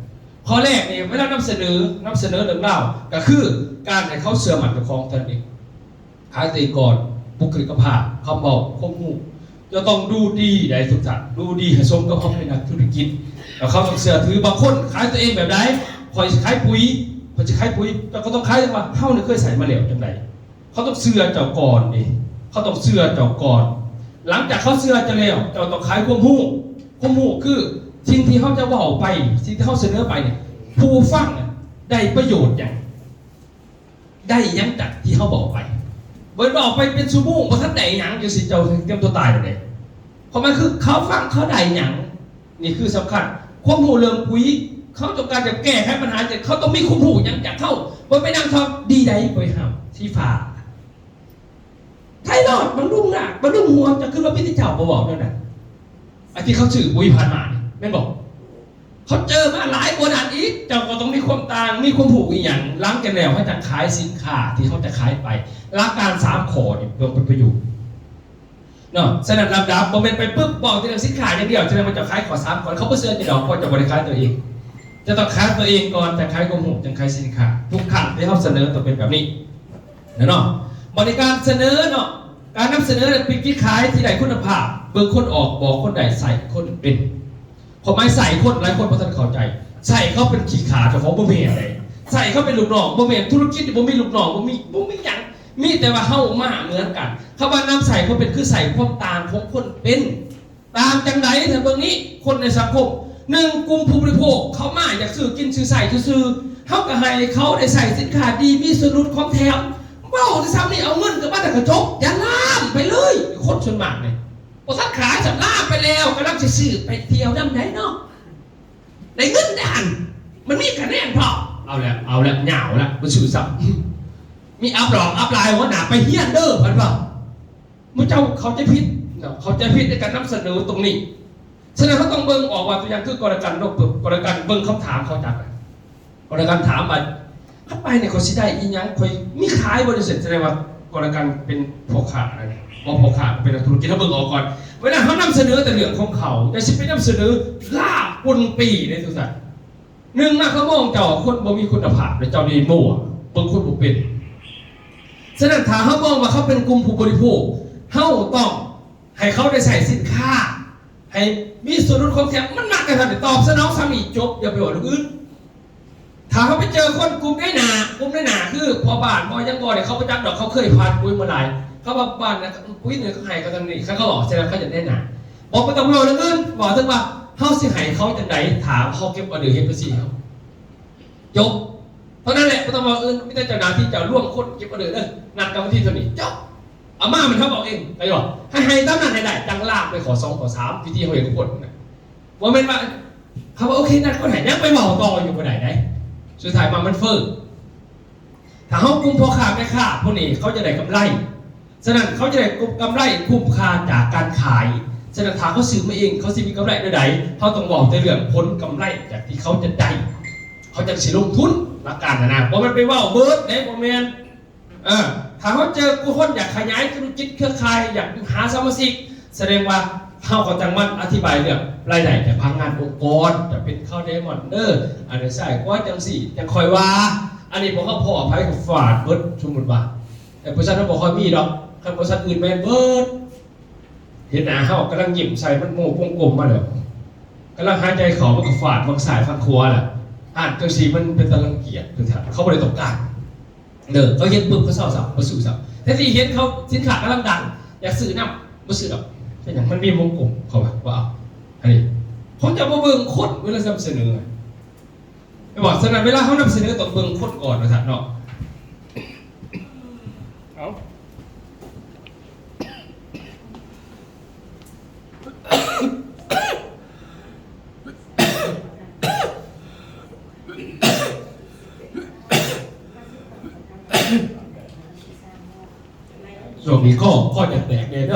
ຂໍ້ແລກນີ້ ເວລານຳສະເໜີ ນຳສະເໜີເລື່ອງລາວ ກໍຄືການໃຫ້ເຂົາເຊື່ອໝັ້ນເຈົ້າຂອງເທົ່ານັ້ນເອງ ຂາຍຕົວເອງກ່ອນ ບຸກຄະລິກກະພາບ ຄຳເວົ້າ ຄວາມຮູ້ ເຈົ້າຕ້ອງດູດີໃດທຸກທ່ານ ດູດີໃຫ້ສົມກັບເຮົາເປັນນັກທຸລະກິດ ແລ້ວເຂົາຕ້ອງເຊື່ອຖື ບາງຄົນຂາຍຕົວເອງແບບໃດ ຂ້ອຍຊິຂາຍປຸຍ ຂ້ອຍຊິຂາຍປຸຍ ເຈົ້າກໍຕ້ອງຂາຍວ່າເຮົານີ້ເຄີຍໃຊ້ມາແລ້ວຈັ່ງໃດ ເຂົາຕ້ອງເຊື່ອເຈົ້າກ່ອນເດ້ ເຂົາຕ້ອງເຊື່ອເຈົ້າກ່ອນ ຫຼັງຈາກເຂົາເຊື່ອເຈົ້າແລ້ວ ເຈົ້າຕ້ອງຂາຍຄວາມຮູ້ ຄວາມຮູ້ຄືສິ່ງທີ່ເຮົາຈະເວົ້າໄປ ສິ່ງທີ່ເຮົາສະເໜີໄປນີ້ ຜູ້ຟັງນະໄດ້ປະໂຫຍດຫຍັງ? ໄດ້ຫຍັງຈາກທີ່ເຮົາເວົ້າໄປ? ບໍ່ແມ່ນເວົ້າໄປເປັນຊົ່ວໂມງ ບໍ່ທັນໄດ້ຫຍັງຈັ່ງຊີ້ ເຈົ້າຕຽມຕົວຕາຍແລ້ວເດ້. ຄວາມໝາຍຄືເຂົາຟັງເຂົາໄດ້ຫຍັງ? ນີ້ຄືສຳຄັນ. ຄວາມຮູ້ເລື່ອງປຸຍ ເຂົາຕ້ອງການຈະແກ້ໄຂບັນຫາ ເຂົາຕ້ອງມີຄວາມຮູ້ຫຍັງຈາກເຮົາ? ບໍ່ແມ່ນນັ່ງທ່ອງດີໃດ ບໍ່ໄດ້ຫ້າມ ສີຟ້າ ໄທລອດ ບຳລຸງລາກ ບຳລຸງຫົວ ເຈົ້າຄິດວ່າມີແຕ່ເຈົ້າບໍ່ເວົ້າແນວນັ້ນ? ອັນທີ່ເຂົາຊື້ປຸຍຜ່ານມານີ້ ແມ່ນບໍ່? ເຂົາເຈີມາຫຼາຍກວ່ານັ້ນອີກ ເຈົ້າກໍຕ້ອງມີຄວາມຕ່າງ ມີຄວາມຮູ້ອີ່ຫຍັງ ຫຼັງຈາກແລ້ວເຮົາຈະຂາຍສິນຄ້າທີ່ເຮົາຈະຂາຍໄປ ຫຼັກການສາມຂໍ້ນີ້ເພື່ອເປັນປະໂຫຍດເນາະ. ສະນັ້ນລຳດັບ ບໍ່ແມ່ນໄປປຶບເວົ້າແຕ່ເລື່ອງສິນຄ້າຢ່າງດຽວ ສະແດງວ່າເຈົ້າຂາຍຂໍ້ສາມຂໍ້ ເຂົາບໍ່ເຊື່ອເຈົ້າດອກ ເພາະເຈົ້າບໍ່ໄດ້ຂາຍຕົວເອງ. ເຈົ້າຕ້ອງຂາຍຕົວເອງກ່ອນ ຈັ່ງຂາຍຄວາມຮູ້ ຈັ່ງຂາຍສິນຄ້າ. ທຸກຄັ້ງທີ່ເຮົາສະເໜີຕ້ອງເປັນແບບນີ້ ແມ່ນເນາະ. ບໍລິການສະເໜີເນາະ ການນຳສະເໜີເປັນກິດຂາຍທີ່ໄດ້ຄຸນນະພາບ ເບິ່ງຄົນອອກ ບອກຄົນໄດ້ ໃຊ້ຄົນເປັນ. ຄວາມໝາຍໃຊ້ຄົນ ຫຼາຍຄົນບໍ່ທັນເຂົ້າໃຈ ໃຊ້ເຂົາເປັນຂີ້ຂ້າເຈົ້າຂອງ ບໍ່ແມ່ນເດ້. ໃຊ້ເຂົາເປັນລູກນ້ອງ ບໍ່ແມ່ນ. ທຸລະກິດນີ້ບໍ່ມີລູກນ້ອງ ບໍ່ມີ ບໍ່ມີຫຍັງ ມີແຕ່ວ່າເຮົາມາເໝືອນກັນ. ຄຳວ່ານຳໃຊ້ເຂົາເປັນ ຄືໃຊ້ຄວາມຕ່າງຂອງຄົນເປັນ. ຕ່າງຈັ່ງໃດ? ຖ້າເບິ່ງນີ້ ຄົນໃນສັງຄົມ ໜຶ່ງ ກຸ່ມຜູ້ບໍລິໂພກ ເຂົາມາຢາກຊື້ກິນຊື້ໃຊ້ຊື່ໆ ເຮົາກໍໃຫ້ເຂົາໄດ້ໃຊ້ສິນຄ້າດີ ມີສ່ວນຫຼຸດຂອງແຖມ. ເວົ້າແຕ່ສ່ຳນີ້ ເອົາເງິນກັບມາແລ້ວກໍຈົບ ຢ່າລາມໄປເລີຍ. ຄົນສ່ວນມາກນີ້ ບໍ່ທັນຂາຍຊ້ຳ ລາມໄປແລ້ວ ກຳລັງຊິຊື້ໄປທ່ຽວນຳໃດເນາະ ໄດ້ເງິນໄດ້ຫັ້ນ ມັນມີຄະແນນພ້ອມ. ເອົາແລ້ວ ເອົາແລ້ວ ຍາວແລ້ວ ບໍ່ຊື້ຊ້ຳ ມີອັບຫຼອກອັບລາຍ ຫົວໜ້າໄປຮຽນເດີ ເພິ່ນວ່າ. ໝູ່ເຈົ້າເຂົ້າໃຈຜິດເນາະ ເຂົ້າໃຈຜິດໃນການນຳສະເໜີຕົງນີ້. ສະນັ້ນເຮົາຕ້ອງເບິ່ງອອກວ່າ ຕົວຢ່າງຄືກໍລະກັນເນາະ ກໍລະກັນເບິ່ງຄຳຖາມເຂົາຈັກ ກໍລະກັນຖາມວ່າ ຄັນໄປນີ້ຂ້ອຍຊິໄດ້ອີ່ຫຍັງ? ຂ້ອຍມີຂາຍບໍ່? ຈັ່ງຊີ້ ສະແດງວ່າກໍລະກັນເປັນພໍ່ຄ້ານັ້ນ ບໍ່ ພໍ່ຄ້າເປັນນັກທຸລະກິດ. ເຮົາເບິ່ງອອກກ່ອນ ເວລາເຮົານຳສະເໜີແຕ່ເລື່ອງຂອງເຂົາ ແຕ່ຊິໄປນຳສະເໜີລາມ ປຸ້ນປີເດ້ທຸກທ່ານ. ໜຶ່ງນະ ເຂົາມອງເຈົ້າຄົນບໍ່ມີຄຸນນະພາບ ແລະ ເຈົ້ານີ້ມົ້ວ ເບິ່ງຄົນບໍ່ເປັນ. ສະນັ້ນ ຖ້າເຮົາມອງວ່າເຂົາເປັນກຸ່ມຜູ້ບໍລິໂພກ ເຮົາຕ້ອງໃຫ້ເຂົາໄດ້ໃຊ້ສິນຄ້າ ໃຫ້ມີສ່ວນຫຼຸດຂອງແຖມ ມັນມັກກະທັນ ຕອບສະໜອງສ່ຳນີ້ ຈົບ ຢ່າໄປເວົ້າເລື່ອງອື່ນ. ຖ້າເຮົາໄປເຈີຄົນກຸ່ມນາຍໜ້າ ກຸ່ມນາຍໜ້າຄືພໍ່ບ້ານ ພໍ່ຫຍັງບໍ່ນີ້ ເຂົາບໍ່ຈັກດອກ ເຂົາເຄີຍຜ່ານປຸ໋ຍມາຫຼາຍ. ເຂົາວ່າບ້ານນັ້ນ ປຸ໋ຍນີ້ເຂົາໃຫ້ເຂົາທາງນີ້ ຄັນເຂົາອອກ ສະແດງເຂົາຢາກໄດ້ໜ້າ. ບໍ່ ບໍ່ຕ້ອງເວົ້າເລື່ອງອື່ນ ເວົ້າເຖິງວ່າເຮົາຊິໃຫ້ເຂົາຈັ່ງໃດ ຖ້າເຂົາເກັບອອເດີເຮັດພາສີເຮົາ ຈົບ ເທົ່ານັ້ນແຫຼະ. ບໍ່ຕ້ອງເວົ້າອື່ນ ມີແຕ່ເຈົ້າໜ້າທີ່ເຈົ້າລວມຄົນເກັບອອເດີເດີ ນັດກັນວັນທີເທົ່ານີ້ ຈົບ. ເອົາມາແມ່ນເຮົາເອົາເອງ ເຂົ້າໃຈບໍ່? ໃຫ້ ໃຫ້ຕາມນັ້ນໃຫ້ໄດ້ ຈັ່ງລາມໄປຂໍ້ສອງ ຂໍ້ສາມ ວິທີເຮົາເຮັດທຸກຄົນນະ. ບໍ່ແມ່ນວ່າເຮົາວ່າ ໂອເຄ ນັດຄົນໃຫ້ ຍັງໄປເວົ້າຕໍ່ຢູ່ ບໍ່ໄດ້ໃດ. ສຸດທ້າຍມາມັນເຟີ້. ຖ້າເຮົາກຸ່ມພໍ່ຄ້າແມ່ຄ້າພວກນີ້ ເຂົາຈະໄດ້ກຳໄລ. ສະນັ້ນ ເຂົາຈະໄດ້ກຳໄລຄຸ້ມຄ່າຈາກການຂາຍ. ສະນັ້ນ ຖ້າເຂົາຊື້ມາເອງ ເຂົາຊິມີກຳໄລແນວໃດ? ເຮົາຕ້ອງເວົ້າແຕ່ເລື່ອງຜົນກຳໄລຈາກທີ່ເຂົາຈະໄດ້ ເຂົາຈັ່ງຊິລົງທຶນ. ຫຼັກການຫັ້ນນະ ບໍ່ແມ່ນໄປເວົ້າເບີດເດ້ ບໍ່ແມ່ນ. ເອີ ຖ້າເຮົາເຈີຄົນຢາກຂະຫຍາຍທຸລະກິດເຄືອຂ່າຍ ຢາກຫາສະມາຊິກ ສະແດງວ່າເຮົາກໍຈັ່ງມາອະທິບາຍເລື່ອງລາຍໄດ້ຈາກພະນັກງານອົງກອນ ຈະເປັນຄາວໄດມອນເດີ ອັນນັ້ນຊ້າຍຂວາຈັ່ງຊີ້ ຈັ່ງຄ່ອຍວ່າ. ອັນນີ້ພວກເຮົາພໍ້ໃຜກໍຟາດເບິດ ສົມມຸດວ່າ. ແຕ່ບໍລິສັດເຮົາບໍ່ຄ່ອຍມີດອກ ຄັນບໍລິສັດອື່ນແມ່ນເບິດ. ເຫັນໜ້າເຮົາກຳລັງຍິ້ມໃສ່ ມັນໂມວົງກົມມາແລ້ວ ກຳລັງຫາຍໃຈເຂົ້າ ມັນກໍຟາດຝັ່ງຊ້າຍຝັ່ງຂວາແລ້ວ. ຮ້ານຈັ່ງຊີ້ມັນເປັນຕາລັງກຽດ ເຂົາບໍ່ໄດ້ຕ້ອງການ. ເດີ ເຂົາເຫັນປຶບ ເຂົາເຊົາຊະ ບໍ່ຊື້ຊະ. ແທນທີ່ເຫັນເຂົາ ສິນຄ້າກຳລັງດັງ ຢາກຊື້ນຳ ບໍ່ຊື້ດອກ. ເປັນຫຍັງ? ມັນມີວົງກົມ ເຂົາວ່າ ບໍ່ເອົາ. ອັນນີ້ ເຂົາຈະບໍ່ເບິ່ງຄົນເວລານຳສະເໜີ ແມ່ນບໍ່? ສະນັ້ນ ເວລາເຮົານຳສະເໜີ ຕ້ອງເບິ່ງຄົນກ່ອນ ວ່າຊັ້ນເນາະ. ເອົາ ຊ່ວງນີ້ຄໍ ຄໍຈະແຕກແດ່ເດີ.